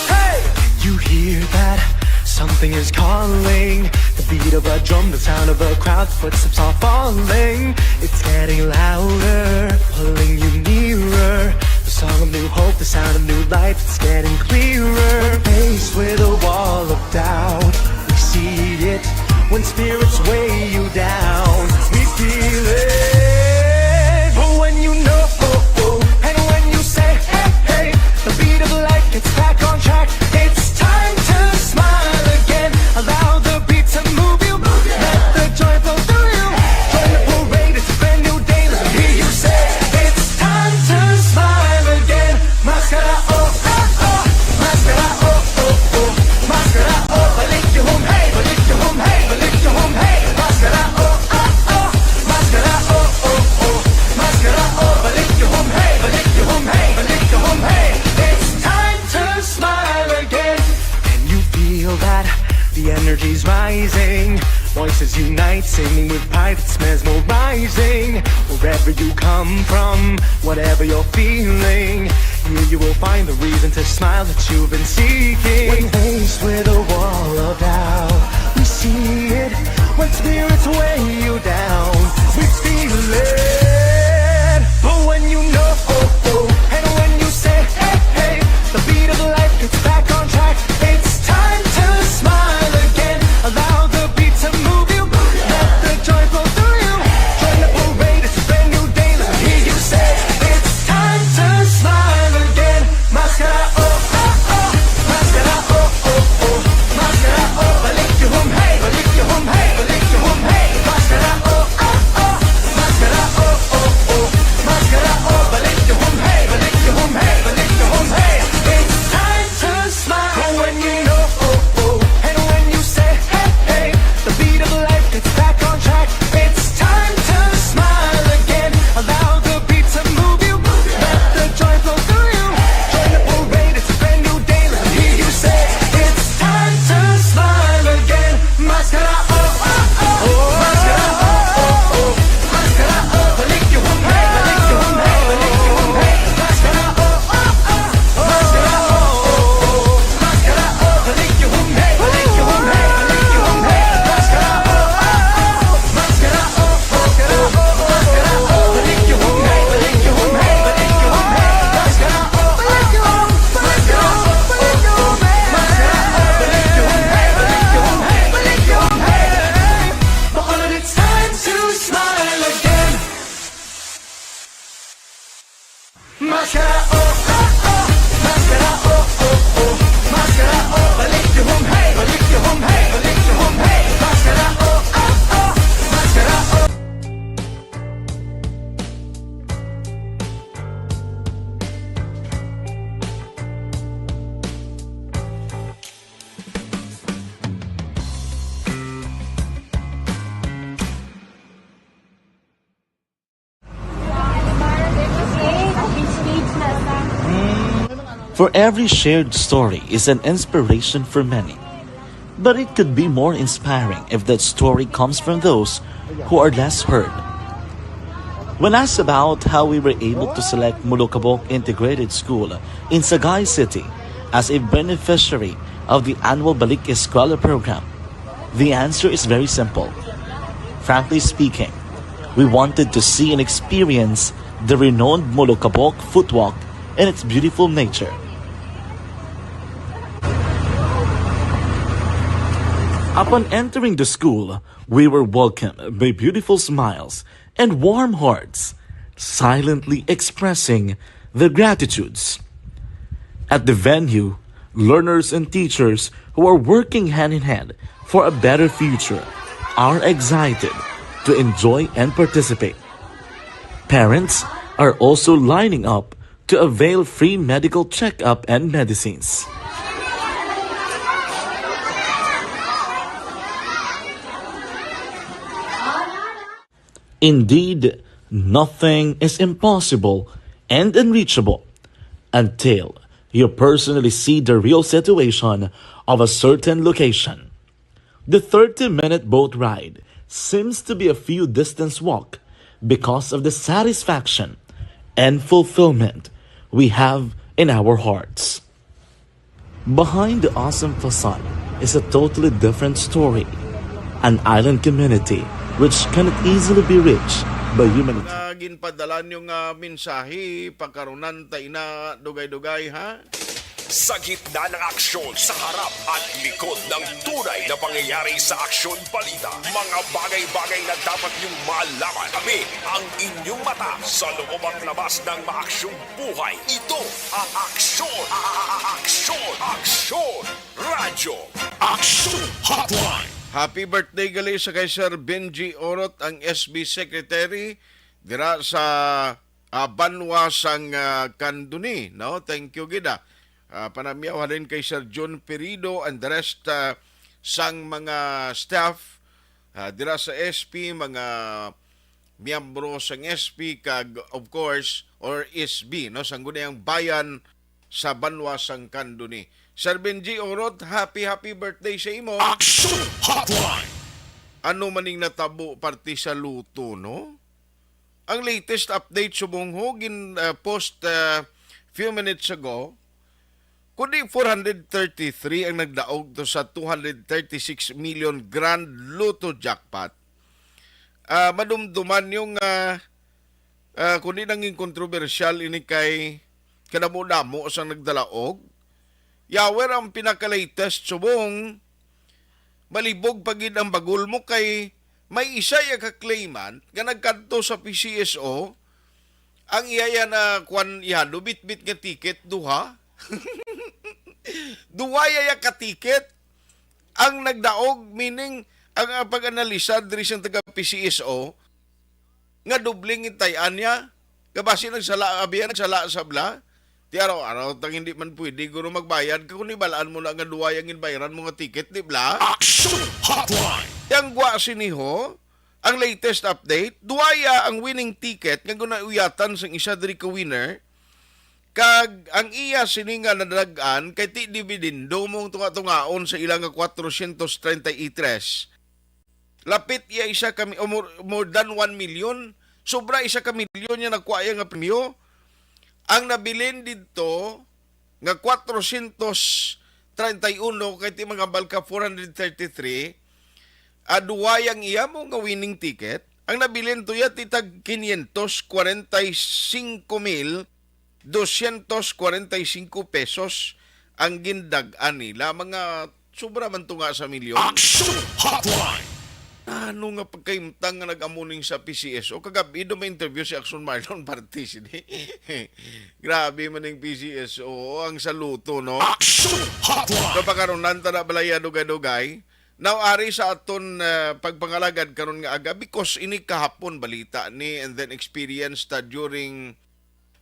Hey! You hear that? Something is calling. The beat of a drum, the sound of a crowd, footsteps are falling. It's getting louder, pulling you nearer. The song of new hope, the sound of new life, it's getting clearer. When faced with a wall of doubt, we see it. When spirits weigh you down, we feel it. But when you know, and when you say, hey, hey, the beat of life gets back on track. It's time to smile again. Allow the beat to move you. Let the joy flow through you. Join the parade, it's a brand new day. Let me hear you say, it's time to smile again. Maskara, oh, ah, oh. Maskara, oh, oh, oh. Maskara, oh, balik yung hum, hey, balik yung hum, hey, balik yung hum, hey. Maskara, oh, ah, oh. Maskara, oh, oh, oh. Maskara, oh, balik yung hum, hey, balik yung hum, hey, balik yung hum, hey. It's time to smile again. Can you feel that? The energy's rising. Voices unite, singing with pride, it's mesmerizing. Wherever you come from, whatever you're feeling, here you will find the reason to smile that you've been seeking. When faced with a wall of doubt, we see it. When spirits weigh you down, we feel it. But when you know, oh, oh, and when you say, hey, hey, the beat of life gets back on track. It's time to smile again. Allow the beat to move you. Let the joy flow through you. Join the parade, it's a brand new day. Let me hear you say, it's time to smile again. Maskara, oh, ah, oh. Maskara, oh, oh, oh. Maskara, oh, balik yung hum, hey, balik yung hum, hey, balik yung hum, hey. Maskara, oh, ah, oh. Maskara, oh, oh, oh. Maskara, oh, balik yung hum, hey, balik yung hum, hey, balik yung hum, hey. It's time to smile. But when you know, oh, oh, and when you say, hey, hey, the beat of life gets back on track. It's time to smile again. Allow the beat to move you. Let the joy flow through you. Join the parade, it's a brand new day. Let me hear you say, it's time to smile again. Maskara, oh, oh, oh. Maskara, oh, oh, oh. Maskara, oh, balik yung hum, hey, balik yung hum, hey, balik yung hum, hey. Maskara, oh, oh, oh. Maskara, oh, oh, oh. Maskara, oh, balik yung hum, hey, balik yung hum, hey, balik yung hum, hey. Maskara, oh, oh, oh. Maskara, oh, oh, oh. Maskara, oh, balik yung hum, hey, balik yung hum, hey, balik yung hum, hey. Maskara, oh, oh, oh. Maskara, oh, oh, oh. Maskara, oh, balik yung hum, hey, balik yung hum, hey, balik yung hum, hey. Bacolod, it's time to smile again. Maskara, oh, oh, oh. Maskara, oh, oh, oh. Maskara, oh, balik yung hum, hey, balik yung hum, hey, balik yung hum, hey. Maskara, oh, oh, oh. Maskara, oh. For every shared story is an inspiration for many. But it could be more inspiring if that story comes from those who are less heard. When asked about how we were able to select Molokabok Integrated School in Sagay City as a beneficiary of the annual Balik Eskwela program, the answer is very simple. Frankly speaking, we wanted to see and experience the renowned Molokabok Footwalk and its beautiful nature. Upon entering the school, we were welcomed by beautiful smiles and warm hearts, silently expressing their gratitudes. At the venue, learners and teachers who are working hand in hand for a better future are excited to enjoy and participate. Parents are also lining up to avail free medical checkup and medicines. Indeed, nothing is impossible and unreachable until you personally see the real situation of a certain location. The thirty-minute boat ride seems to be a few distance walk because of the satisfaction and fulfillment we have in our hearts. Behind the awesome facade is a totally different story, an island community which cannot easily be reached by human. Mga ginpadala nyo nga mensahe, pagkarunan ta ina, dugay-dugay, ha? Sa gitna ng aksyon, sa harap at likod ng tunay na pangyayari sa aksyon balita, mga bagay-bagay na dapat niyong malaman. Kami ang inyong mata sa loob at labas ng maaksyong buhay. Ito ang Aksyon, Aksyon, Aksyon Radyo, Aksyon Hotline. Happy birthday gali sa kay Sir Benji Orot, ang S B Secretary dira sa, ah, banwa sang, ah, Candoni, no? Thank you gid, ah. Ah, panamyaw halin kay Sir John Perido and the rest, ah, sang mga staff, ah, dira sa S P, mga miyembro sang S P kag, of course, or S B, no, sang Gunayang Bayan sa banwa sang Candoni. Sir Benji Orot, happy, happy birthday sa imo. Action Hotline. Ano maning natabo parte sa luto, no? Ang latest update subong ho gin, uh, post, uh, few minutes ago, kundi four hundred thirty-three ang nagdaog to sa two hundred thirty-six million Grand Lotto jackpot. Ah, madumduman yung, ah, ah, kundi nanging kontrobersyal ini kay kadamo-damo sang nagdalaog. Yawer ang pinaka-latest subong malibog pa gid ang bagol mo kay may isa ya ka claimant nga nagkadto sa P C S O, ang iya ya na kwan, iya dubitbit nga ticket, duha. Duha ya ya ka ticket ang nagdaog, meaning ang, ang pag-analisar diri sa taga P C S O, nga doble ang gintay-an niya. Kabasi nagsala, abiya nagsala sa bla. Ti araw-araw tang hindi man pwede guro magbayad ka kung ibalaan mo na nga duway ang ginbayran mo nga ticket, di bla? Action Hotline. Yang gwa sini ho, ang latest update, duwaya ang winning ticket nga ginauyatan sang isa diri ka winner, kag ang iya sini nga nadag-an kay ti dividendo mong tunga-tungaon sa ila nga kwatrosyentos treinta y tres. Lapit iya isa ka mi-, o more, more than one million. Sobra isa ka milyon niya nakuha iya nga premyo. Ang nabilin didto nga kwatrosyentos treinta y uno kay ti mga balka four hundred thirty-three, ah, duwa yang iya mo nga winning ticket. Ang nabilin to iya ti tag quinientos kwarenta y cinco mil dosyentos kwarenta y cinco pesos ang gindag-an nila. Mga sobra man to nga sa milyon. Action Hotline. Ano nga pagkaimtang nga nag-amo ning sa P C S O? Kagabi do may interview si Action Marlon Partis, di? Grabe man ning P C S O, ang saluto, no? Action Hotline. Kapakarunan ta na balaya dugay-dugay. Now, ari sa aton, ah, pagpangalagad karon nga aga, because ini kahapon balita ni and then experienced, ah, during,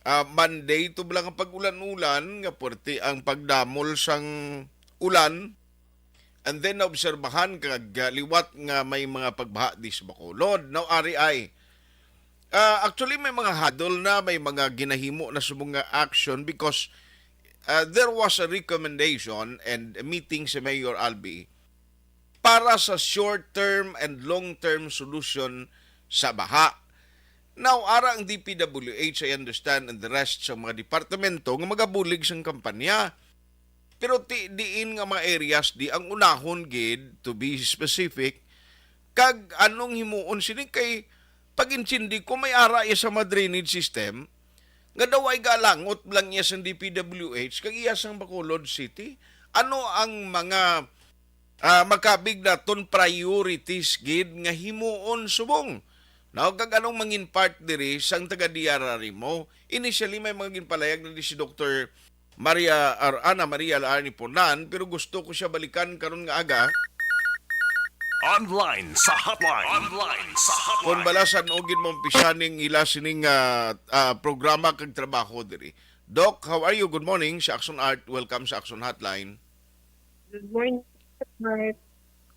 ah, Monday, tubla nga pag-ulan-ulan, nga puwerte ang pagdamol sang ulan, and then naobserbahan kag, ah, liwat nga may mga pagbaha di sa Bacolod. Now, ari ay, ah, actually, may mga huddle na, may mga ginahimo na subong nga action because, ah, there was a recommendation and a meeting sa Mayor Albi para sa short-term and long-term solution sa baha. Now, ara ang D P W H, I understand, and the rest sa mga departamento nga magabulig sang kampanya. Pero ti diin nga mga areas di ang unahon gid, to be specific, kag anong himuon sini? Kay pag-intindi ko, may ara iya sa mga drainage system nga daw ay galangot lang iya sang D P W H kag iya sang Bacolod City. Ano ang mga, ah, makabig naton priorities gid nga himuon subong? No, kag anong mangin part diri sang taga D R R M O? Initially, may mga ginpalayag na di si Doktor Maria Ar-, Ana Maria Laarni Punan, pero gusto ko siya balikan karon nga aga. Online sa hotline. Online sa hotline. Kung balasan o gid mo umpisa ning ila sining, ah, ah, programa kag trabaho diri. Doc, how are you? Good morning sa Action Art. Welcome sa Action Hotline. Good morning, Mark.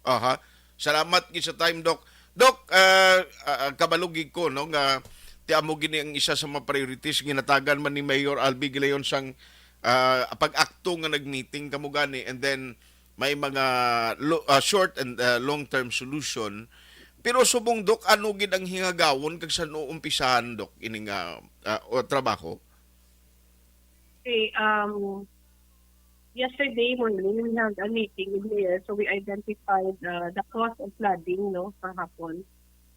Aha. Salamat gid sa time, Doc. Doc, ah, ah, ah, kabalo gid ko, no, nga ti amo gini ang isa sa mga priorities, ginatagan man ni Mayor Albi Gilayon sang, ah, pag-akto nga nag-meeting kamo gani, and then may mga lo-, ah, short and, ah, long-term solution. Pero subong, Doc, ano gid ang hingagawon kag san-o umpisahan, Doc, ining, ah, ah, o trabaho? Okay, um, yesterday morning, we had a meeting with Mayor, so we identified, uh, the cause of flooding, no, kahapon.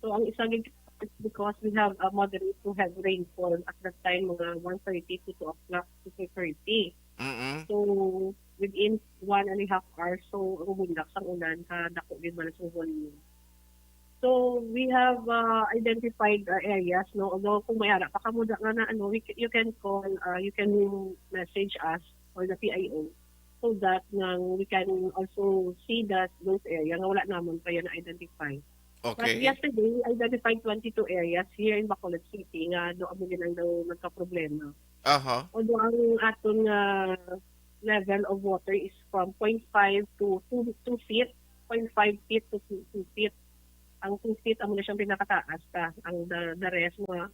So, ang isa gid is because we have a moderate to heavy rainfall at that time, mga one thirty to two o'clock to two thirty. Mm-mm. So, within one and a half hours, so, ang bulak sang ulan, kadako gid man sa volume. So, we have, uh, identified, uh, areas, no? Although, kung may ara pa kamo da nga na, ano, we ca-, you can call, uh, you can message us or the P I O so that nga we can also see that those area nga wala namon pa yan na-identify. But Okay. yesterday, we identified twenty-two areas here in Bacolod City nga do amo gid ang daw nagkaproblema. Aha. Although ang aton nga level of water is from point five to two, two feet, point five feet to two, two feet. Ang two feet, amo na siyang pinakataas ta. Ang the, the rest, mga,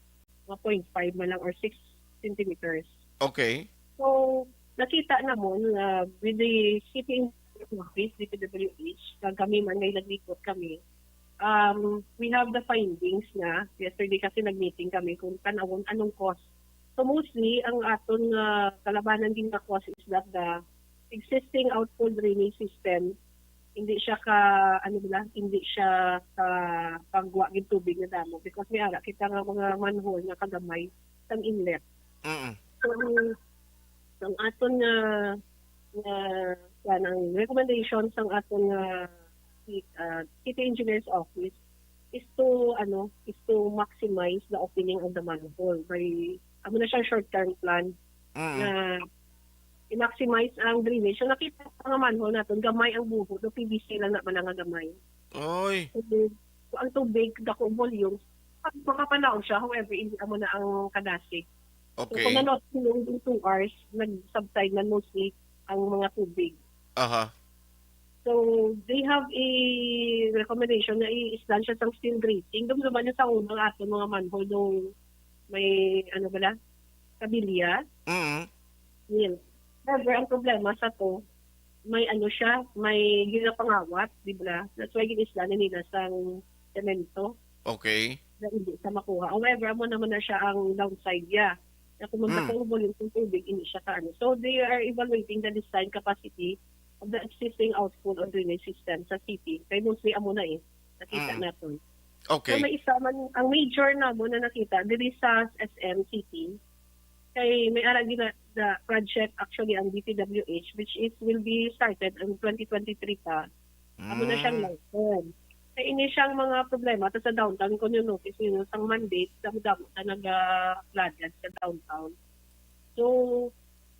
mga point five man lang or six centimeters. Okay. So, nakita namon nga with the city office, D P W H, kag kami man ngay naglipot kami, um, we have the findings na yesterday kasi nag-meeting kami kung tanawon anong cause. So, mostly, ang aton nga kalabanan din nga cause is that the existing outfall drainage system, hindi siya ka, ano ba, hindi siya ka pagwa gid tubig nga damo because may ara kita nga mga manhole nga kagamay sang inlet. Mm. So, ang, ang aton nga, nga, kuwan, ang recommendation sang aton nga ci-, ah, City Engineer's Office is to, ano, is to maximize the opening of the manhole by, amo na siya, short-term plan Mm. na i-maximize ang drainage. So, nakita sa mga manhole naton, gamay ang buho, do P V C lang na pala nga gamay. Oy. So, ang tubig, dako volume, makapanaog siya, however, hindi amo na ang kadasig. So, Okay. kung ano, within two hours, nag-subside na mostly ang mga tubig. Aha. So, they have a recommendation na i-islan siya sang steel grating. Dumduman niyo sa unang aton mga manhole nung may, ano bala, kabilya. Mm. Yun. However, ang problema sa to, may ano siya, may ginapangawat, di ba? That's why ginisla na nila sang semento Okay. na hindi sa makuha. However, amo naman na siya ang downside niya. Na kung Mm. magdako ang volume ng tubig, hindi siya kaano. So, they are evaluating the design capacity of the existing outfall or drainage system sa city. Kay mostly amo na eh, nakita Mm. naton. So, Okay. may isa man, ang major namo na nakita, diri sa S M City, kay may ara gina-, the project actually ang D P W H, which is will be started ang twenty twenty-three pa. Amo na siyang Mm. long term. Kay ini siyang mga problema ta sa downtown, kung you notice ninyo, sang mandate, damo-damo na naga-flooded sa downtown. So,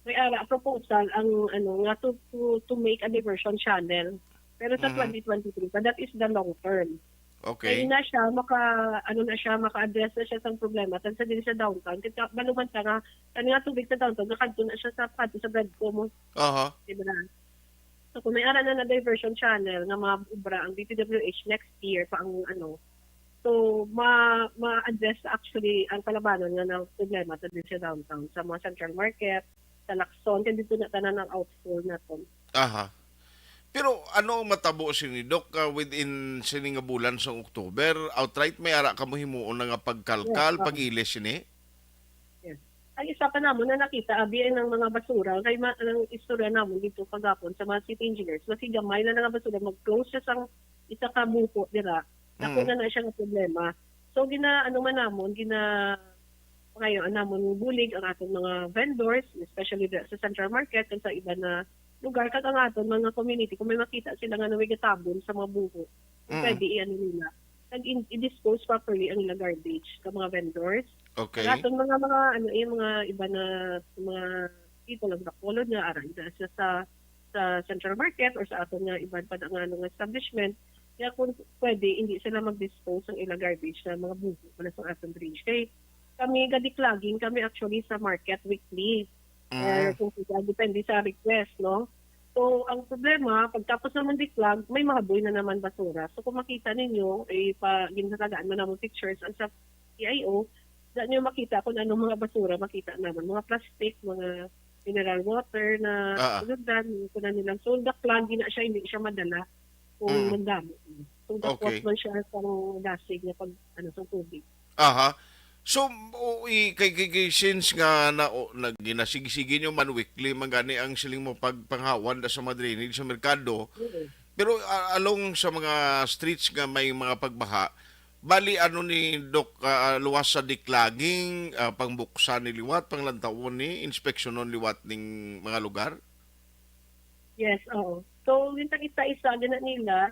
may ara proposal ang, ano, nga to, to, to make a diversion channel. Pero sa Mhm. twenty twenty-three pa, that is the long term. Kay Okay. na siya, maka, ano na siya, maka-address na siya sang problema. Tan sa diri sa downtown, kita, baluman ta nga, kani nga tubig sa downtown, nakadto na siya sa, kadto sa Bradco mo. Aha. Di ba na? So, kung may ara na na diversion channel nga mga obra ang D P W H next year pa ang ano, so, ma-, ma-address actually ang kalabanan nga na problema sa diri sa downtown, sa mga central market, sa Lacson, kay dito na tanan ang outfall naton. Aha. Pero ano ang matabo sini, Doc, ah, within sini nga bulan sa October? Outright may ara kamo himuon na nga pagkalkal, Yes, oo. pag-ilis sini? Yes. Ang isa pa namon na nakita, abi, ang mga basura, kay ma-, ang istorya namon dito kagapon sa mga city engineers, masigamay na nga basura, mag-close siya sang isa ka buho dira, dako Mm. na na siya nga problema. So, gina-, ano man namon, gina-, ngayon, namon bulig ang aton mga vendors, especially the, sa Central Market, kag sa iba na lugar, kag ang aton mga community, kung may makita sila nga may gatabon sa mga buho, Mm. pwede i-ano nila, kag in-, i-dispose properly ang ilang garbage sa mga vendors. Okay. Ang aton mga, mga, ano, eh, mga iba na, mga people of Bacolod nga ara sa, sa, sa Central Market or sa aton nga iban pa nga, ano, nga establishment, kaya kung pwede, hindi sila mag-dispose ang ilang garbage sa mga buho wala sa aton drainage. Kay kami, ga-declogging kami actually sa market weekly. Or Mm. kung sila, depende sa request, no? So, ang problema, pagtapos naman declog, may mga buoy na naman basura. So, kung makita ninyo, eh, pa, ginatagaan mo naman pictures, ang sa P I O, da nyo makita kung anong mga basura makita naman. Mga plastic, mga mineral water na Ah, ah. sinugdan, yung kunan nilang. So, declog, di na siya, hindi siya madala kung Mm. nagdamo. So, Okay. dakwas man siya sa dasig na pag, ano, sa tubig. Aha. So, o, i-, kay, kay, kay, since nga na, o, nag-, ginasigig-sigig nyo man, weekly man gani ang siling mo pagpanghawan da sa mga drainage sa merkado, Mm. pero, ah, along sa mga streets nga may mga pagbaha, bali ano ni Doc, ah, luwas sa declogging, ah, pangbuksan ni liwat, panglantawon ni, inspeksyonon liwat ning mga lugar? Yes, oo. So, yung tag-isa-isa, gina nila,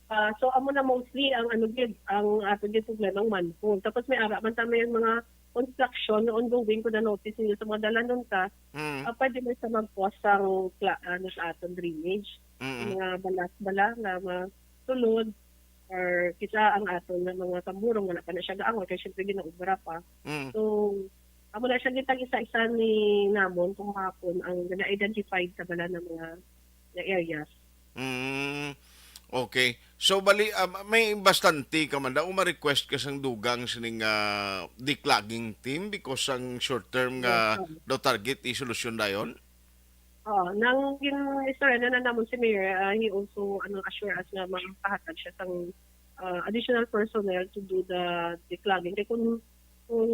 ah, so, amo na mostly ang, ano, gid, ang ato gid problema, ang manhole. Tapos may ara man ta may mga construction na ongoing, kung na-notice ninyo sa mga dalanon ta, Mm. ah, pwede man sa mag-cause sang pla-, ano, sa aton drainage. Mm. Mga balas bala nga masulod, or kisa ang aton nga mga tamburong, wala pa na siya gaangon, kay syempre ginaobra pa. Mm. So, amo na siya gitag isa-isa ni namon kung hapon ang gina-identified sa bala ng mga, nga areas. Mm. Okay. So, bali, ah, may bastante ka man daw, ma-request ka sang dugang sining, ah, declogging team because ang short term nga Yes, oo. daw target isolusyon dayon? Oo, nang gin-istorya na, na namon si Mayor, ah, he also, ano, assure us nga makahatag siya sang, ah, additional personnel to do the declogging. Kay kung, kung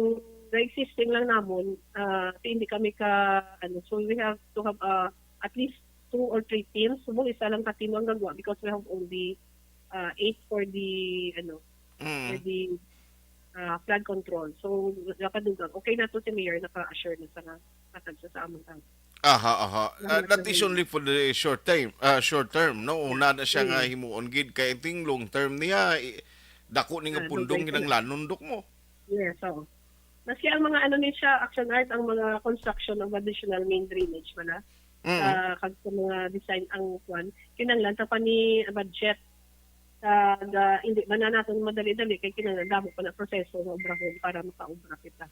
the existing lang namon, ah, hindi kami ka, ano, so we have to have, ah, at least two or three teams. Subong isa lang ka team ang gagwa because we have only, ah, eight for the, ano, Mm. for the, ah, flood control. So, nakadugang. Okay na to si Mayor, naka-assure na sa nga hatag sa, sa amon ang Aha, aha. Ah, Salamat that sa is inyo. only for the short time, ah, short term, no? Una na siya nga Mm. himuon gid, kay ting long term niya, i-, dako ni nga Ah, pundong dugay pa na. kinahanglanon, Dok, mo. Yes, oo. Maski ang mga ano ni siya, Action Art, ang mga construction of additional main drainage man na, Mm. sa, kag sa mga design ang kwan, kinahanglan ta pa ni budget. Kag, ah, hindi man na naton madali-dali kay kinahanglan damo pa na proseso nga obrahon para makaobra kita.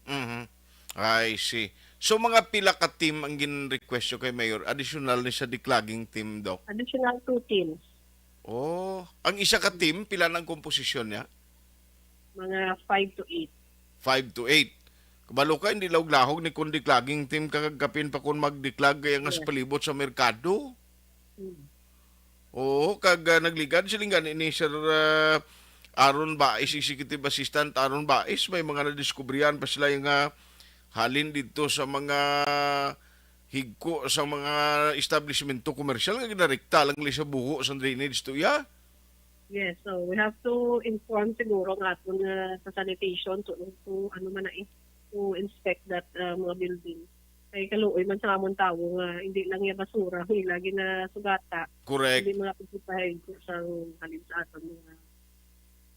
Mhm. I see. So, mga pila ka team ang gin-request nyo kay Mayor? Additional ni sa declogging team, Doc? Additional two teams. Oh, ang isa ka team, pila na ang komposisyon niya? Mga five to eight. Five to eight. Kabalo ka, hindi lahog-lahog ni kung declogging team ka, kag kapin pa kung mag-declog kaya nga sa Yes. palibot sa merkado. Mm. Oo, kag, ah, nagligad siling gani ni Sir, ah, Aaron Bais, Executive Assistant Aaron Bais, may mga nadiskubrihan pa sila nga halin didto sa mga higko sa mga establishmento komersyal nga ginarekta lang nila sa buho sa drainage to iya. Yes, so we have to inform siguro ang aton, ah, sa sanitation to, to ano man na eh, to inspect that, ah, mga building. Kay kaluoy man sa amon tawo nga hindi lang iya basura ang ila ginasugata, Correct. hindi mga pagkitahin ko sa halin sa aton mga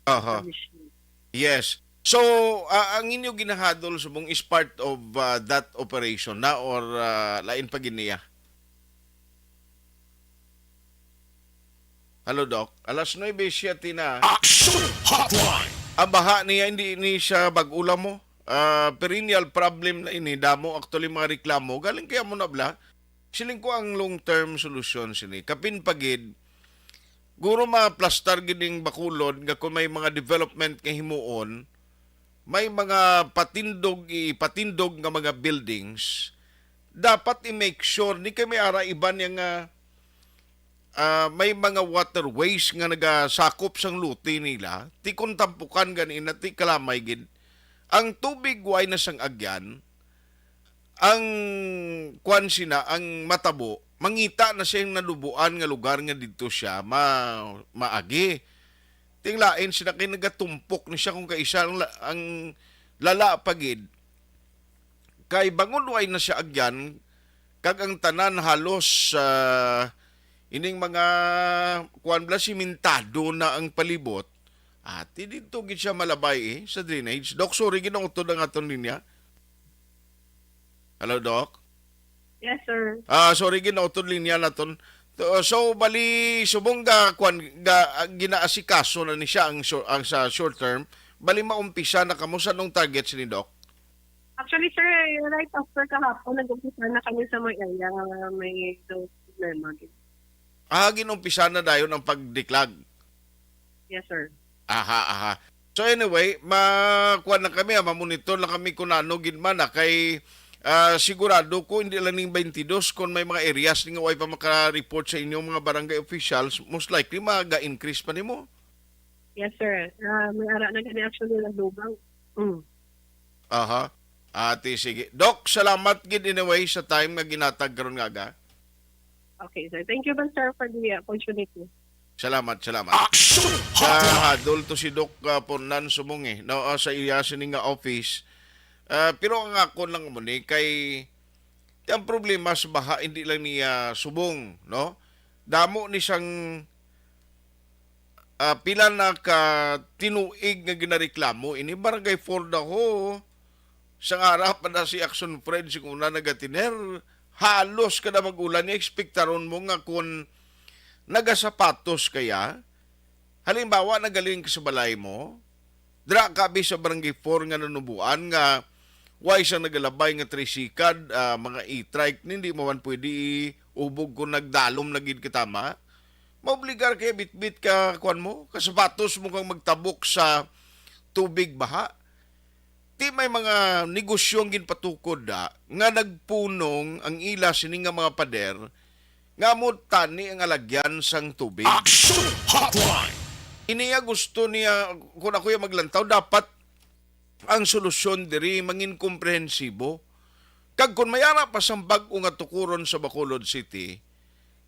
Aha. establishment. Yes. So, ah, ang inyo ginahadol subong is part of, ah, that operation na or, ah, lain pa gid niya? Hello, Doc. Alas nuebe siyete na. Action Hotline! Ang baha niya, hindi ni siya bag-o lang mo. Ah, perennial problem na ini. Damo actually mga reklamo. Galing kaya mo na bla? Siling ko ang long-term solusyon sini. Kapin pa gid, guro maplastar gid ning Bacolod nga kung may mga development nga himuon, may mga patindog, ipatindog nga mga buildings, dapat i-make sure ni kay may ara iban niya nga, ah, may mga waterways nga nagasakop sang lote nila, ti kon tampukan gani na ti kalamay gid, ang tubig way na sang agyan, ang kuan sina, ang matabo, mangita na siya yung nalubuan nga lugar nga didto siya ma-, maagi. Ting lain sina kay nagatumpok ni siya kung kaisa ang la-, ang lala pa gid. Kay bangod way na siya agyan, kag ang tanan halos, ah, ining mga kuan bala, simentado na ang palibot. Ati didto gid siya malabay, eh, sa drainage. Doc, sorry, ginautod ang aton linya. Hello, Doc? Yes, sir. Ah, sorry, ginautod linya naton. To, so, bali, subong ga, kwan, ga, ginaasikaso na ni siya ang, shor-, ang sa short term. Bali, maumpisa na kamo sa nung target sini, Doc? Actually, sir, right after kahapon, nag-umpisa na kami sa may area nga may daw problema. Ah, ginumpisa na dayon ang pagdiklag? Yes, sir. Aha, aha. So anyway, ma-, kuwan lang kami, ah, mamonitor lang kami kung ano gid man, ah, kay, ah, sigurado ko hindi lang ning twenty-two, kung may mga areas ni nga way pa maka-report sa inyong mga barangay officials, most likely maga-increase pa nimo. Yes, sir. Ah, may ara na gani actually nagdugang. Mm. Aha. Ati, sige. Doc, salamat gid anyway sa time nga ginatag karon nga aga. Okay, sir. Thank you ba, sir, for the opportunity. Salamat, salamat. Action Hotline. Hadol to si Doc, ah, Pornan Sumong, eh, no, ah, sa iya sini nga office. Ah, pero ang ako lang mo ni kay ang problema sa baha, hindi lang niya subong, no? Damo ni sang, ah, pila na ka tinuig nga ginareklamo ini Barangay four daw. Sang ara pa na si Action Fred sing una nagatiner, halos kada mag-ulan niya, ekspektaron mo nga kung nagasapatos kaya, halimbawa, nagaling ka sa balay mo, dira ka abi sa Barangay four nga nanubuan nga way sa nagalabay nga trisikad, ah, mga e-trike, hindi mo man pwede iubog kung nagdalom na gid ka tama. Maobligar kaya bitbit ka, kwan mo, kasapatos mo kang magtabok sa tubig baha. Ti may mga negosyo ang ginpatukod da nga nagpunong ang ila sini nga mga pader nga amo tani ang alagyan sang tubig. Action Hotline. Iniya gusto niya, kung ako yung maglantaw, dapat ang solusyon diri mangin komprehensibo. Kag kung may ara pa sang bag-o nga tukuron sa Bacolod City,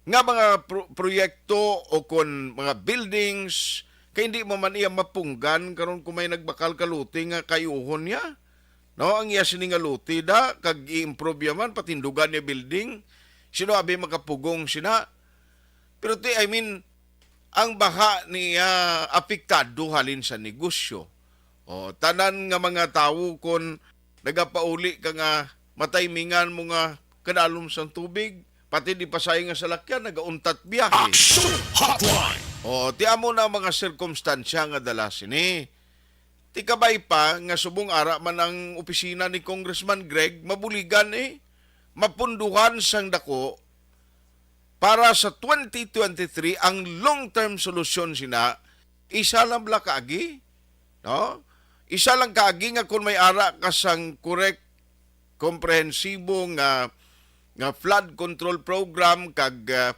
nga mga pro-, proyekto o kon mga buildings, kay hindi mo man iya mapunggan karon kung may nagbakal ka lote nga kayuhon niya. No, ang iya sini nga lote da, kag i-improve ya man, patindugan niya building, sino abi makapugong sina? Pero ti, I mean, ang baha niya apektado halin sa negosyo. O, tanan nga mga tawo kon nagapauli ka nga matimingan mo nga kadalom sang tubig, pati di pasay nga salakyan, nagauntat biyahe. Action Hotline. O, ti amo na ang mga sirkumstansya nga dala sini. Ti kabay pa nga subong ara man ang opisina ni Congressman Greg, mabuligan, eh, mapunduhan sang dako para sa twenty twenty-three ang long-term solusyon sina, isa lang bala kaagi, no? Isa lang kaagi nga kung may ara ka sang correct, komprehensibo nga, nga flood control program kag, ah,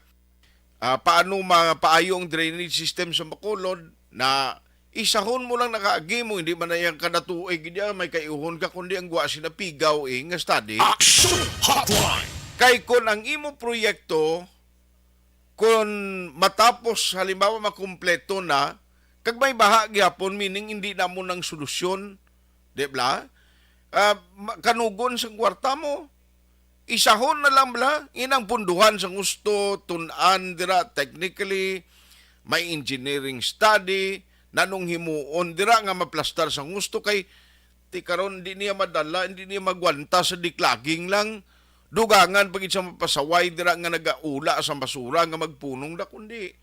ah, paano mapaayo ang drainage system sa Bacolod, na isahon mo lang nakaagi mo, hindi man na yang kada tuig gid yan, may kaiuhon ka, kundi ang guwa sina pigaw, eh, nga study. Action Hotline. Kay kun ang imo proyekto, kun matapos, halimbawa, makumpleto na, kag may baha gihapon, meaning hindi na mo nang solusyon, di ba? Ah, ma-, kanugon sang kwarta mo, isahon na lang bala, inang punduhan sang husto, tun-an dira, technically, may engineering study, nanong himuon dira nga maplastar sang husto kay ti karon di niya madala, hindi niya magwanta sa diklaging lang. Dugangan pa gid sa mapasaway dira nga nagaula sa basura nga magpunong na, kundi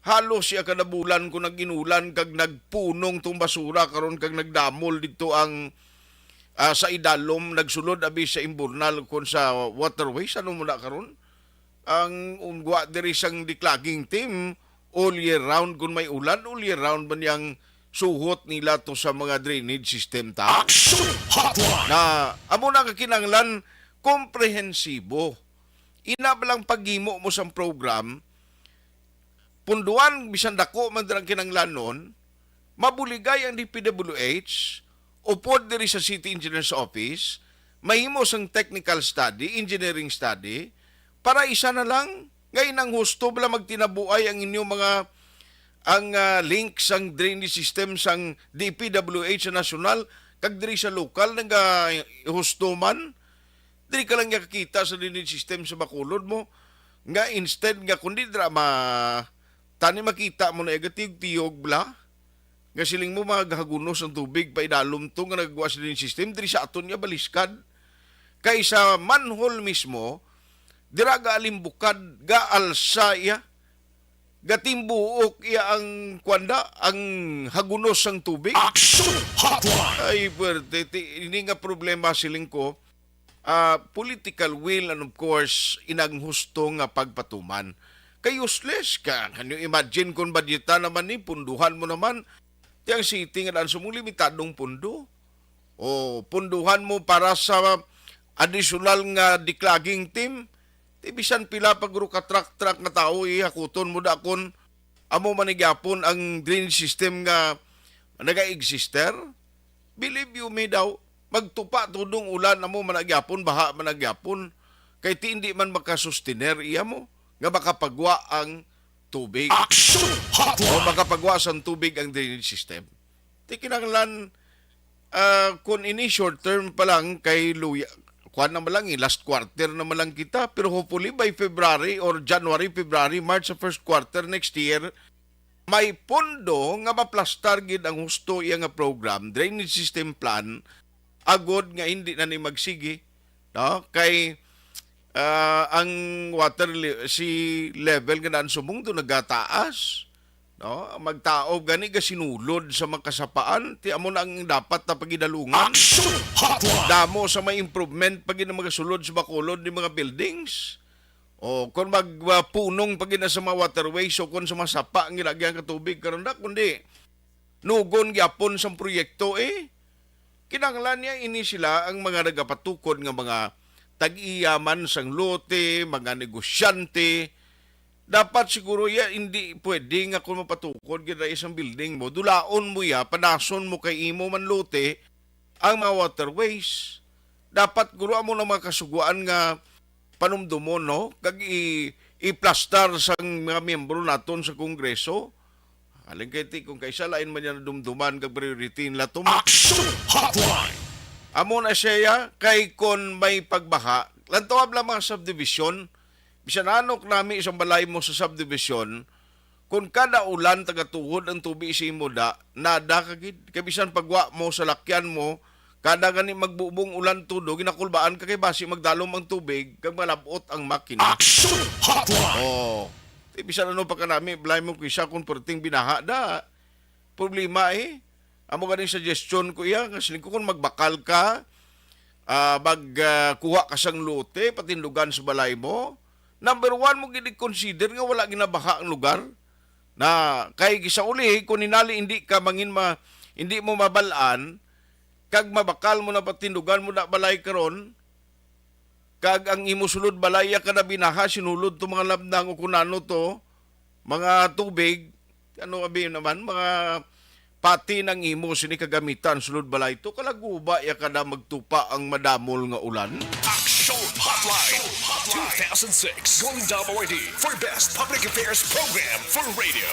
halos siya kada bulan ko nag-inulan kag nagpunong tong basura karon kag nagdamol didto ang, ah, sa idalom, nagsulod abi sa imburnal kon sa waterways. Ano mo na karon? Ang ungwa diri sang declogging team, all year round, kung may ulan, all year round man yang suhot nila to sa mga drainage system ta? Action Hotline! Na, amo na ka kinahanglan, komprehensibo. Ina ba lang paghimo mo sang program, punduan, bisan dako man dira ang kinahanglanon, mabuligay ang D P W H, upod diri sa City Engineer's Office, mahimo sang technical study, engineering study, para isa na lang, nga inang husto bala magtinabuay ang inyo mga, ang, ah, link sang drainage system sang D P W H sa nasyonal, kag diri sa lokal, nagahusto man. Diri ka lang niya kakita sa drainage system sa Bacolod mo, nga instead nga kundi dira ma-, tani makita mo na igatiyog-tiyog bala, nga siling mo maghagunos ang tubig pa idalom to nga nagagawa sa drainage system, diri sa aton niya baliskad. Kay sa manhole mismo, dira gaalimbukad, gaalsa iya, gatimbuok iya ang kwanda, ang hagunos sang tubig. Action Hotline! Ay, puwerte. Ti-, ini nga problema, siling ko, ah, political will and, of course, inang husto nga pagpatuman. Kay useless ka. Can you imagine kung budgetan naman ni, punduhan mo naman? Ti ang city nga daan sa mong limitadong pundo. O, punduhan mo para sa additional nga declogging team. Ti bisan pila pa guro ka truck-truck nga tawo, ihakuton mo da kon amo man ni gyapon ang drainage system nga naga-exister. Believe you me daw, magtupa tudong ulan, amo man na gyapon, baha man na gyapon. Kay ti hindi man makasustener iya mo nga makapagwa ang tubig. Action Hotline! O makapagwa sang tubig ang drainage system. Ti kinahanglan, ah, kung ini short term pa lang kay luya, kuwan naman lang, eh, last quarter naman lang kita. Pero hopefully by February or January, February, March sa first quarter next year, may pondo nga maplastar gid ang husto iya nga program, drainage system plan, agod nga hindi na ni magsigi, no? Kay, ah, ang water le-, si level nga daan sa mundo nagataas, no? Magtaob gani gasinulod sa makasapaan, ti amo na ang dapat na pagidalungan. Action Hotline! Damo sa may improvement pag mga sulod sa Bacolod ni mga buildings. O kung magpunong pag sa mga waterways o kung sa mga sapa ang gilagyan ka tubig karon na, kundi nugon gyapon sang proyekto, eh. Kinahanglan niya ini sila ang mga nagapatukod nga mga tag-iya man sang lote, mga negosyante. Dapat siguro ya, hindi pwede nga kung mapatukod gid ra isang building mo, dulaon mo ya, panason mo kay imo man lote ang mga waterways. Dapat guro amo na mga kasuguan nga panumdumon, no? Kag i-, iplastar sang mga miyembro naton sa Kongreso. Halin kay ti, kung kaisa lain man yan nadumduman kag priority nila to. Action Hotline! Amo na siya, kay kon may pagbaha, lantaw lang mga subdivision, bisan anok nami isang balay mo sa subdivision, kung kada ulan tagatuhod ang tubig sa imo da, nada ka gid. Kay bisan pagwa mo sa lakyan mo, kada gani magbubong ulan tudo, ginakulbaan ka kay basi magdalom ang tubig kag malabot ang makina. Action Hotline! Oh. Ti bisan ano pa kanami, balay mo kisa kung perting binaha da. Problema, eh. Amo ganing suggestion ko iya, nga siling ko kung magbakal ka, ah, mag, ah, kuha ka sang lote, patindugan sa balay mo. Number one mo gid i-consider nga wala ginabaha ang lugar. Na kay sa uli, kung hinali hindi ka mangin ma-, hindi mo mabalaan, kag mabakal mo na patindugan mo na balay karon, kag ang imo sulod balay ya kada binaha, sinulod to mga labnang o kunano to, mga tubig, ano abi naman, mga pati nang imo sini kagamitan, sulod balay to, kalaguba ya kada magtupa ang madamol nga ulan. Action Hotline two thousand six Golden Dome Awardee for Best Public Affairs Program for Radio.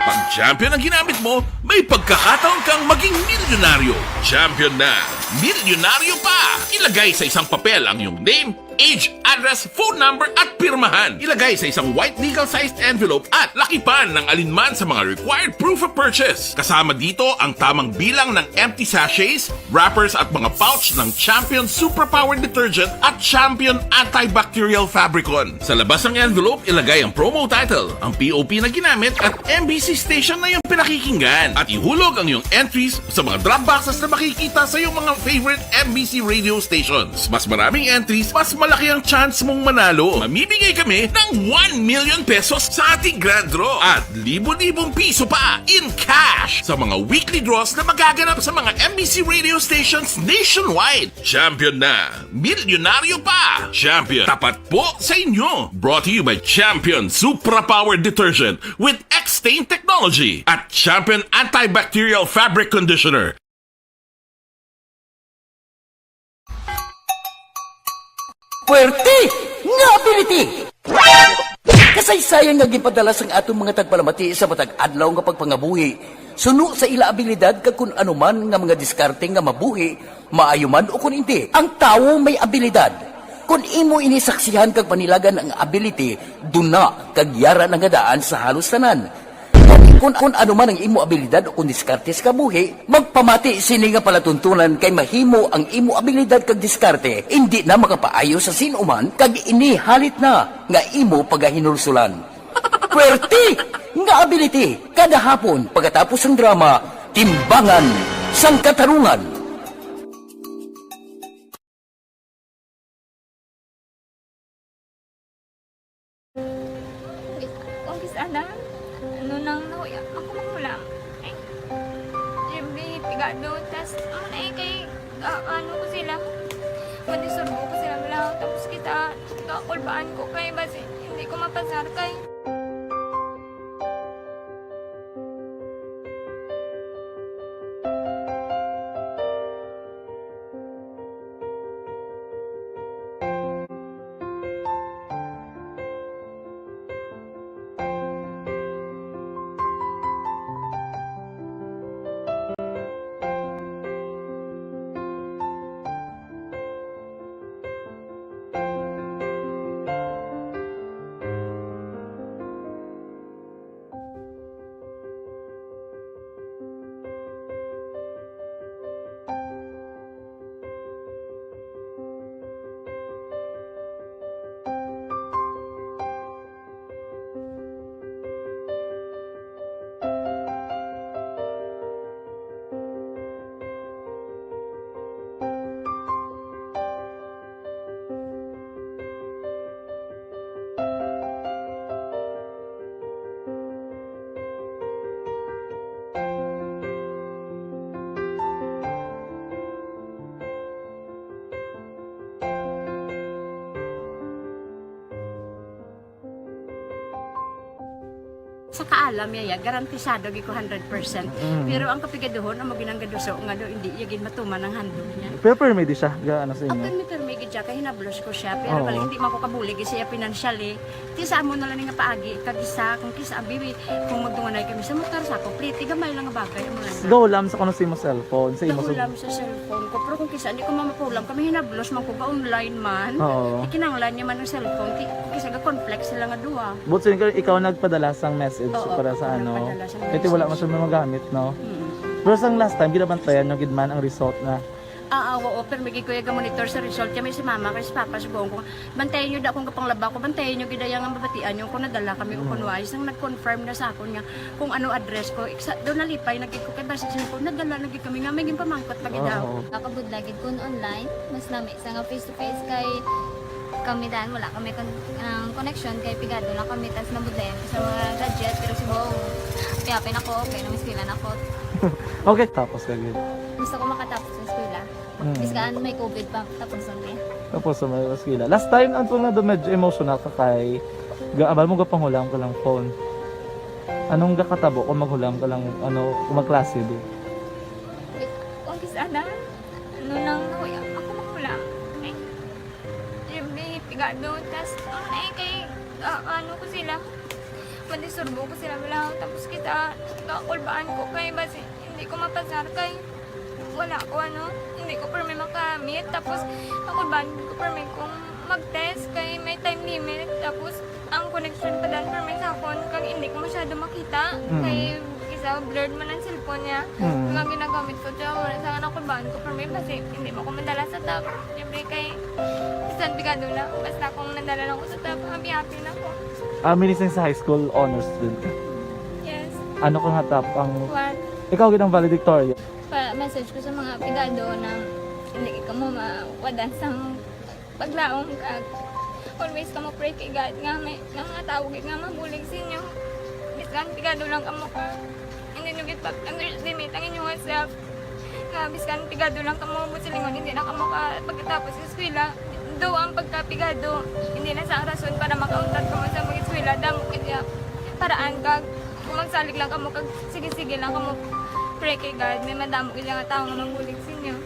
Pag champion ang ginamit mo, may pagkakataon kang maging milyonaryo. Champion na, milyonaryo pa! Ilagay sa isang papel ang iyong name, age, address, phone number at pirmahan. Ilagay sa isang white legal-sized envelope at lakipan ng alinman sa mga required proof of purchase. Kasama dito ang tamang bilang ng empty sachets, wrappers at mga pouch ng Champion Superpower Detergent at Champion Antibacterial Fabricon. Sa labas ng envelope, ilagay ang promo title, ang P O P na ginamit at M B C station na iyong pinakikinggan. At ihulog ang iyong entries sa mga drop boxes na makikita sa iyong mga favorite M B C radio stations. Mas maraming entries, mas Laki ang chance mong manalo. Mamimigay kami ng one million pesos sa ating grand draw at libo-libong piso pa in cash sa mga weekly draws na magaganap sa mga M B C radio stations nationwide. Champion na, milyonaryo pa. Champion, tapat po sa inyo. Brought to you by Champion Supra Power Detergent with X-Stain Technology at Champion Antibacterial Fabric Conditioner. Puwerte nga ability! Kasaysayan nga ginpadala sang aton mga tagpalamati sa matag adlaw nga pagpangabuhi, suno sa ila abilidad kag kun ano man nga mga diskarte nga mabuhi, maayo man o kun indi. Ang tawo may abilidad. Kun imo ini saksihan kag panilagan ang ability, duna kag yara na nga daan sa halos tanan. Kun, kun ano man ang imo abilidad o kun diskarte sa kabuhi, magpamati sini nga palatuntunan kay mahimo ang imo abilidad kag diskarte indi na makapaayo sa sin-o man kag ini halit na nga imo pagahinulsulan. Puwerte nga ability kada hapon pagkatapos sang drama, Timbangan sang Katarungan. Kung kis-a na, ano nang nahuya ako manghulam. Ay, every pigado, tas, ano na eh, kay, ah, ano ko sila, madisurbo ko sila, wala, tapos kita, kakulbaan ko kay, basi, hindi ko mapasar kay. Sa kaalam niya, ya, garantisado gid ko hundred percent. Mm. Pero ang kapigaduhon, amo gid ang gaduso nga do, hindi niya gid matuman ang handog niya. Pero permi di siya, ga, ano sa inyo? Permi, permi gid siya, kay hinablos ko siya. Pero Oo. bali, hindi man ko kabulig siya financially. Ti sa amo na lang nga paagi, kag isa, kung kisa, abi, kung magdunganay kami sa motor, sa ako, pliti, gamay lang nga bagay, amo lang. Go, lam sa kuno sa imo cellphone, sa imo Go, lam sa cellphone ko. Pero kung kisa, hindi ko mamapulam, kami hinablos man ko, ga-online man. Oo. Ikinanglan niya man ang cellphone, ki-, kisa ga-conflict sila nga duha. But sin-, ikaw nagpadala sang message Oo, para sa ako ano? nagpadala sang Kasi wala man message. siya magamit, no? Mm. Pero sang last time, ginabantayan nyo gid man ang result na. Ah, ah, oo, pero may gid ko yung monitor sa result. Kami si mama, kay si papa, si buong ko. Bantayan nyo da kung kapanglaba ko, bantayan nyo gid yung mabatian nyo kung nadala kami o Mm. kung wais. Nang nag-confirm na sa akon nga kung ano address ko, iksa, doon nalipay na gid ko kay basi siya ko, nadala na gid kami nga may ginpamangkot pa gid daw. Oo. Nakabudla gid kun online, mas nami sa nga face to face kay kami dan wala kami kon-, ang connection kay pigado lang kami tas nabudlayan ko sa mga gadget pero si Bong, happy na ko, okay na, miskilan ako. Okay, tapos ka gid. Gusto ko makatapos sa eskwela. Mm. Bis kaan may covid pa, tapos ang niya. Tapos sa mga eskwela. Last time, ang tunga do medyo emotional ka kay ga-, abal mo gapanghulam ka lang phone. Anong gakatabo kung maghulam ka lang, ano, kung magklase di? Kung kis-a na, ano nang nahuya ako manghulam. Ay, every pigado, tas, ano na eh, kay, ah, ano ko sila, madisurbo ko sila, wala, tapos kita, kakulbaan ko kay, basi, hindi ko mapasar kay, wala ko, ano, hindi ko permi makamit, tapos, kakulbaan ko permi kung mag-test kay may time limit, tapos, ang connection pa dan permi sa akon, kag hindi ko masyado makita, Mm. kay isa blurred man ang cellphone niya. Mm. Ang ginagamit ko siya, wala sa anak ko, baan ko permi, basi hindi mo ko madala sa top. Siyempre kay, bisan pigado na, basta kung nadala lang ko sa top, happy-happy na ko. Ah, minising sa high school, honors student ka? Yes. Ano ka nga top ang One. Ikaw gid ang valedictorian? Pa-message ko sa mga pigado na hindi ka mo mawadan sang Paglaom kag always kamo pray kay God nga may, nga mga tawo gid nga mabulig sa inyo. Bisan pigado lang kamo ka, hindi nyo gid pag-underestimate ang inyong self. Nga bisan pigado lang kamo, buot silingon, hindi na kamo ka pagkatapos sa eskwela. Do ang pagkapigado, hindi na sa rason para makauntat kamo sa mag-eskwela. Damo gid ya paraan kag kung magsalig lang kamo kag sige-sige lang kamo pray kay God, may madamo gid nga tawo nga mabulig sa inyo.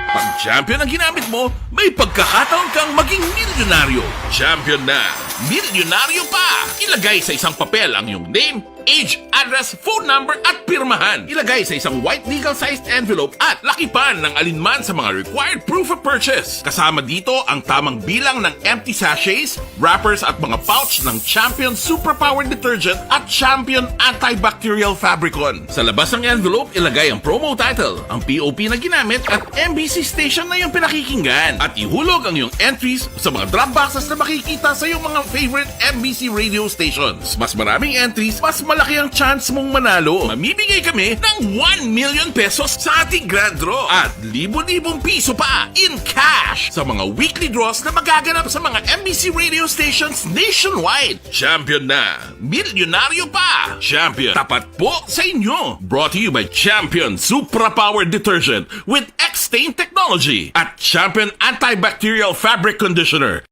Pag champion ang ginamit mo, may pagkakataon kang maging milyonaryo. Champion na, milyonaryo pa! Ilagay sa isang papel ang iyong name, age, address, phone number, at pirmahan. Ilagay sa isang white legal-sized envelope at lakipan ng alinman sa mga required proof of purchase. Kasama dito ang tamang bilang ng empty sachets, wrappers, at mga pouch ng Champion Superpower Detergent at Champion Antibacterial Fabricon. Sa labas ng envelope, ilagay ang promo title, ang P O P na ginamit, at M B C station na iyong pinakikinggan. At ihulog ang iyong entries sa mga drop boxes na makikita sa iyong mga favorite M B C radio stations. Mas maraming entries, mas malaki ang chance mong manalo. Mamimigay kami ng one million pesos sa ating grand draw at libo-libong piso pa in cash sa mga weekly draws na magaganap sa mga M B C radio stations nationwide. Champion na! Milyonaryo pa! Champion, tapat po sa inyo! Brought to you by Champion Supra Power Detergent with X-Stain Technology at Champion Antibacterial Fabric Conditioner.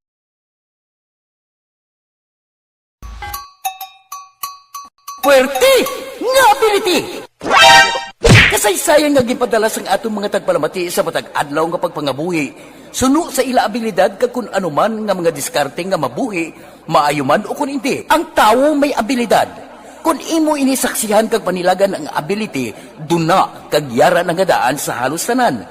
Puwerte nga ability! Kasaysayan nga ginpadala sang aton mga tagpalamati sa matag adlaw nga pagpangabuhi suno sa ila abilidad kag kun ano man nga mga diskarte nga mabuhi, maayo man o kun indi. Ang tawo may abilidad. Kun imo ini saksihan kag panilagan ang ability, duna kag yara na nga daan sa halos tanan.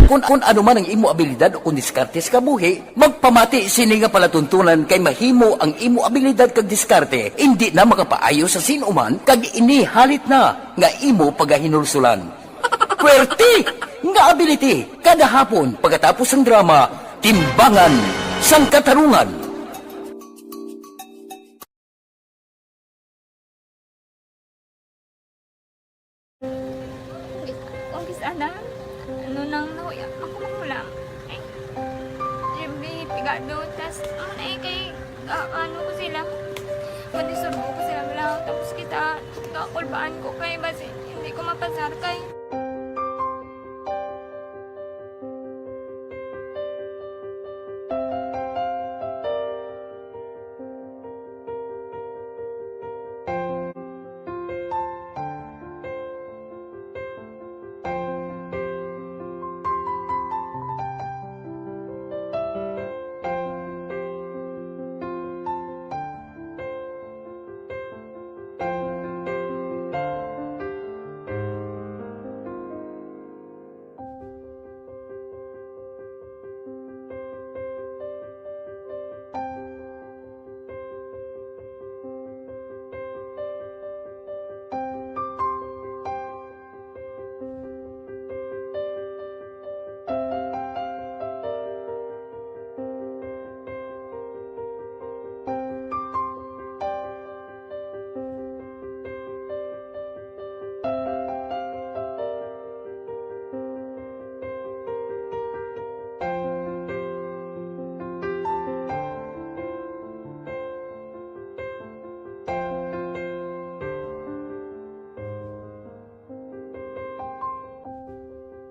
Kun, kun ano man ang imo abilidad o kun diskarte sa kabuhi, magpamati sini nga palatuntunan kay mahimo ang imo abilidad kag diskarte indi na makapaayo sa sin-o man kag ini halit na nga imo pagahinulsulan. Puwerte nga ability kada hapon pagkatapos sang drama, Timbangan sang Katarungan. Kung kis-a na, ano nang nahuya ako magulang. Ay, Jimmy, pigado, tas, ano na eh, kay, ah, ano ko sila, madisurbo ko sila lang, tapos kita, kakulbaan ko kay, basi, hindi ko mapasar kay.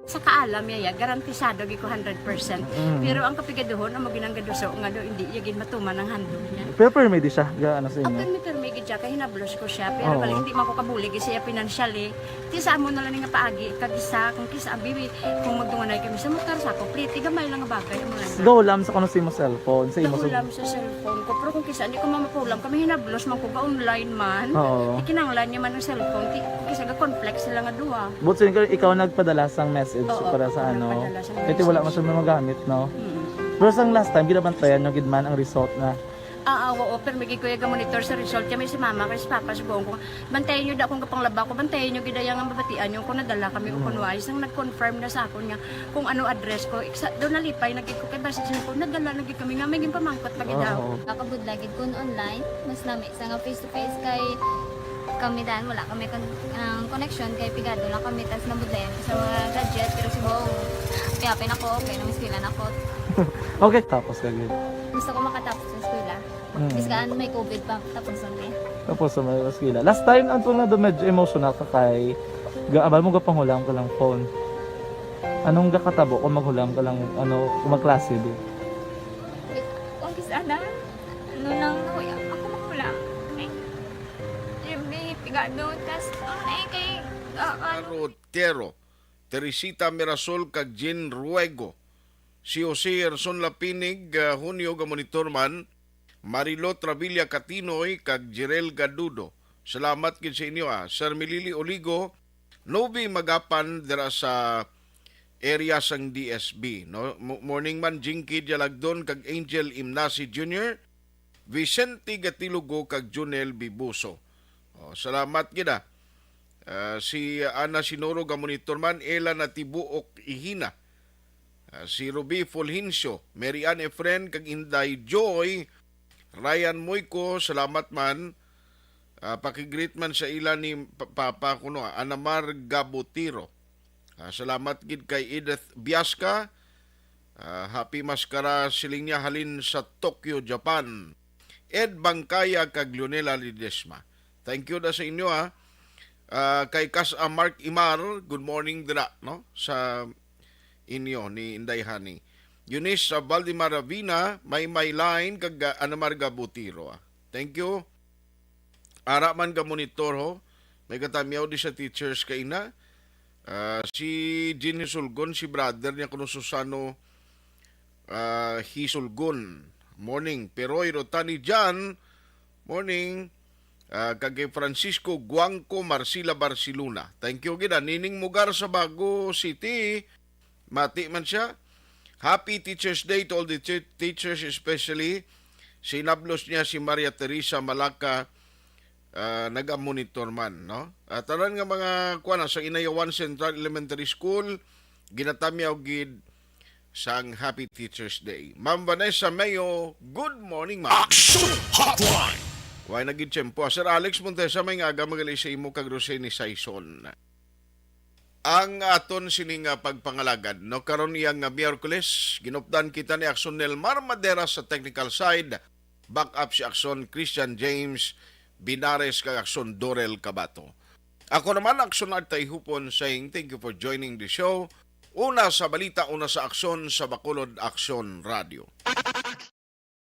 Sa kaalam niya, ya, garantisado gid ko hundred percent. Mm. Pero ang kapigaduhon, amo ginanggaduso nga daw hindi iya gid matuman ang handog niya. Pero permi di siya, ga, ano sa inyo? Ang permi, permi gid siya, kay hinablos ko siya. Pero Oo. Bali, hindi man ko kabulig siya financially. Ti sa amo na lang nga paagi, kag isa, kung kis-a, abi, kung magdunganay kami sa motor, sa ako, pliti, gamay lang nga bagay, amo lang. Gahulam sa kuno sa imo cellphone, sa imo sa Gahulam sa cellphone ko. Pero kung kis-a, hindi ko mamapulam kami, hinablos man ko, ga-online man. Oo. Ti kinahanglan niya man ang cellphone, ti, kis-a, ga-conflict sila nga duha. But since ikaw nagpadala sang message Oo, para sa ako ano, nagpadala sang kaya ti wala man message. Siya magamit, no? Mm. Pero sang last time, ginabantayan nyo gid man ang result na Ah, ah, oo, pero may gid ko iya ga-monitor sa result. Kaya may si mama, kay si papa, si buong ko. Bantayan niyo da akong gapanglaba ko, bantayan niyo gid iya nga mabatian niyo kung nadala kami o kung Mm. wala. Isang nag-confirm na sa akon nga kung ano address ko. Iksa, daw nalipay na gid ko kay basi siya ko, nadala na gid kami nga may ginpamangkot pa gid daw. Oo. Nakabudlay gid kun online, mas nami sa nga face to face kay kami dan, wala kami kon-, ang connection kay pigado lang kami, tas nabudlayan ko sa mga gadget, pero si Bong, piyapin ako, okay na, mas pila na ako. Okay, tapos ka gid. Gusto ko makatapos sa eskwela. Mm. Bisan may covid pa, tapos ang day. Tapos sa mga eskwela. Last time, ang tunga do medyo emotional ka kay ga-, abal mo gapanghulam ka lang phone. Anong gakatabo kung maghulam ka lang, ano, kung magklase, di? Kung kis-a na, ano nang nahuya, ako maghulam. Eh, yung may pigado, tas, ano na eh, kay, ah, ano, Rotero, Teresita Mirasol, kag Jean Ruego. Si Jose Erson Lapinig, ah, Hunyo, ga-monitor man. Marilo Travilla Catinoy, kag Jirel Gadudo. Salamat gid sa inyo, ah. Sir Milili Oligo, Novi Magapan, dira sa area sang D S B, no? Mo-, morning man, Jinky Dialagdon, kag Angel Imnasi Junior, Vicente Gatilugo, kag Junel Bibuso. Oh, salamat gid, ah. Ah, si Ana Sinoro, ga-monitor man, Ella Natibuok Ihina. Ah, si Ruby Fulgencio, Mary Ann Efren, kag Inday Joy, Ryan Moyco, salamat man. Ah, pakigreet man sa ila ni pa-, Papa kuno, ah, Anamar Gabutiro. Ah, salamat gid kay Edith Biasca. Ah, happy Maskara, siling niya, halin sa Tokyo, Japan. Ed Bangkaya kag Leonela Ledesma. Thank you da sa inyo, ha. Ah, kay Kas-, ah, Mark Imar, good morning dira, no? Sa inyo ni Inday Honey. Eunice, ah, Valdemar Ravina, Maymay Line, kag, ah, Anamar Gabutiro, ah. Thank you. Ara man ga-monitor, ho. May katamyaw di sa teachers kaina. Ah, si Jean Hisulgon, si brother niya kuno Susano, ah, Hisulgon. Morning. Peroy Rotani Jan, morning. Ah, kag kay Francisco Guangco Marcila Barcelona. Thank you gid, ah. Nining Mugar sa Bago City. Mati man siya. Happy Teachers Day to all the tea-, teachers, especially sinablos niya si Maria Teresa Malaka, ah, naga-monitor man, no? At tanan nga mga, kuwan, sa Inayawan Central Elementary School, ginatamyaw gid sang Happy Teachers Day. Ma'am Vanessa Mayo, good morning, ma'am. Action Hotline. Way na gid tiyempo. Sir Alex Montesa, may nga aga magali sa imo kag Roseni Saison. Ang aton sining, ah, pagpangalagad, no? Karon iya nga Miyerkules, ginupdan kita ni Action Nelmar Madera sa technical side, back up si Action Christian James Binares kag Action Dorel Cabato. Ako naman, Action Art Tayhupon, saying thank you for joining the show. Una sa balita, una sa aksyon sa Bacolod Aksyon Radio.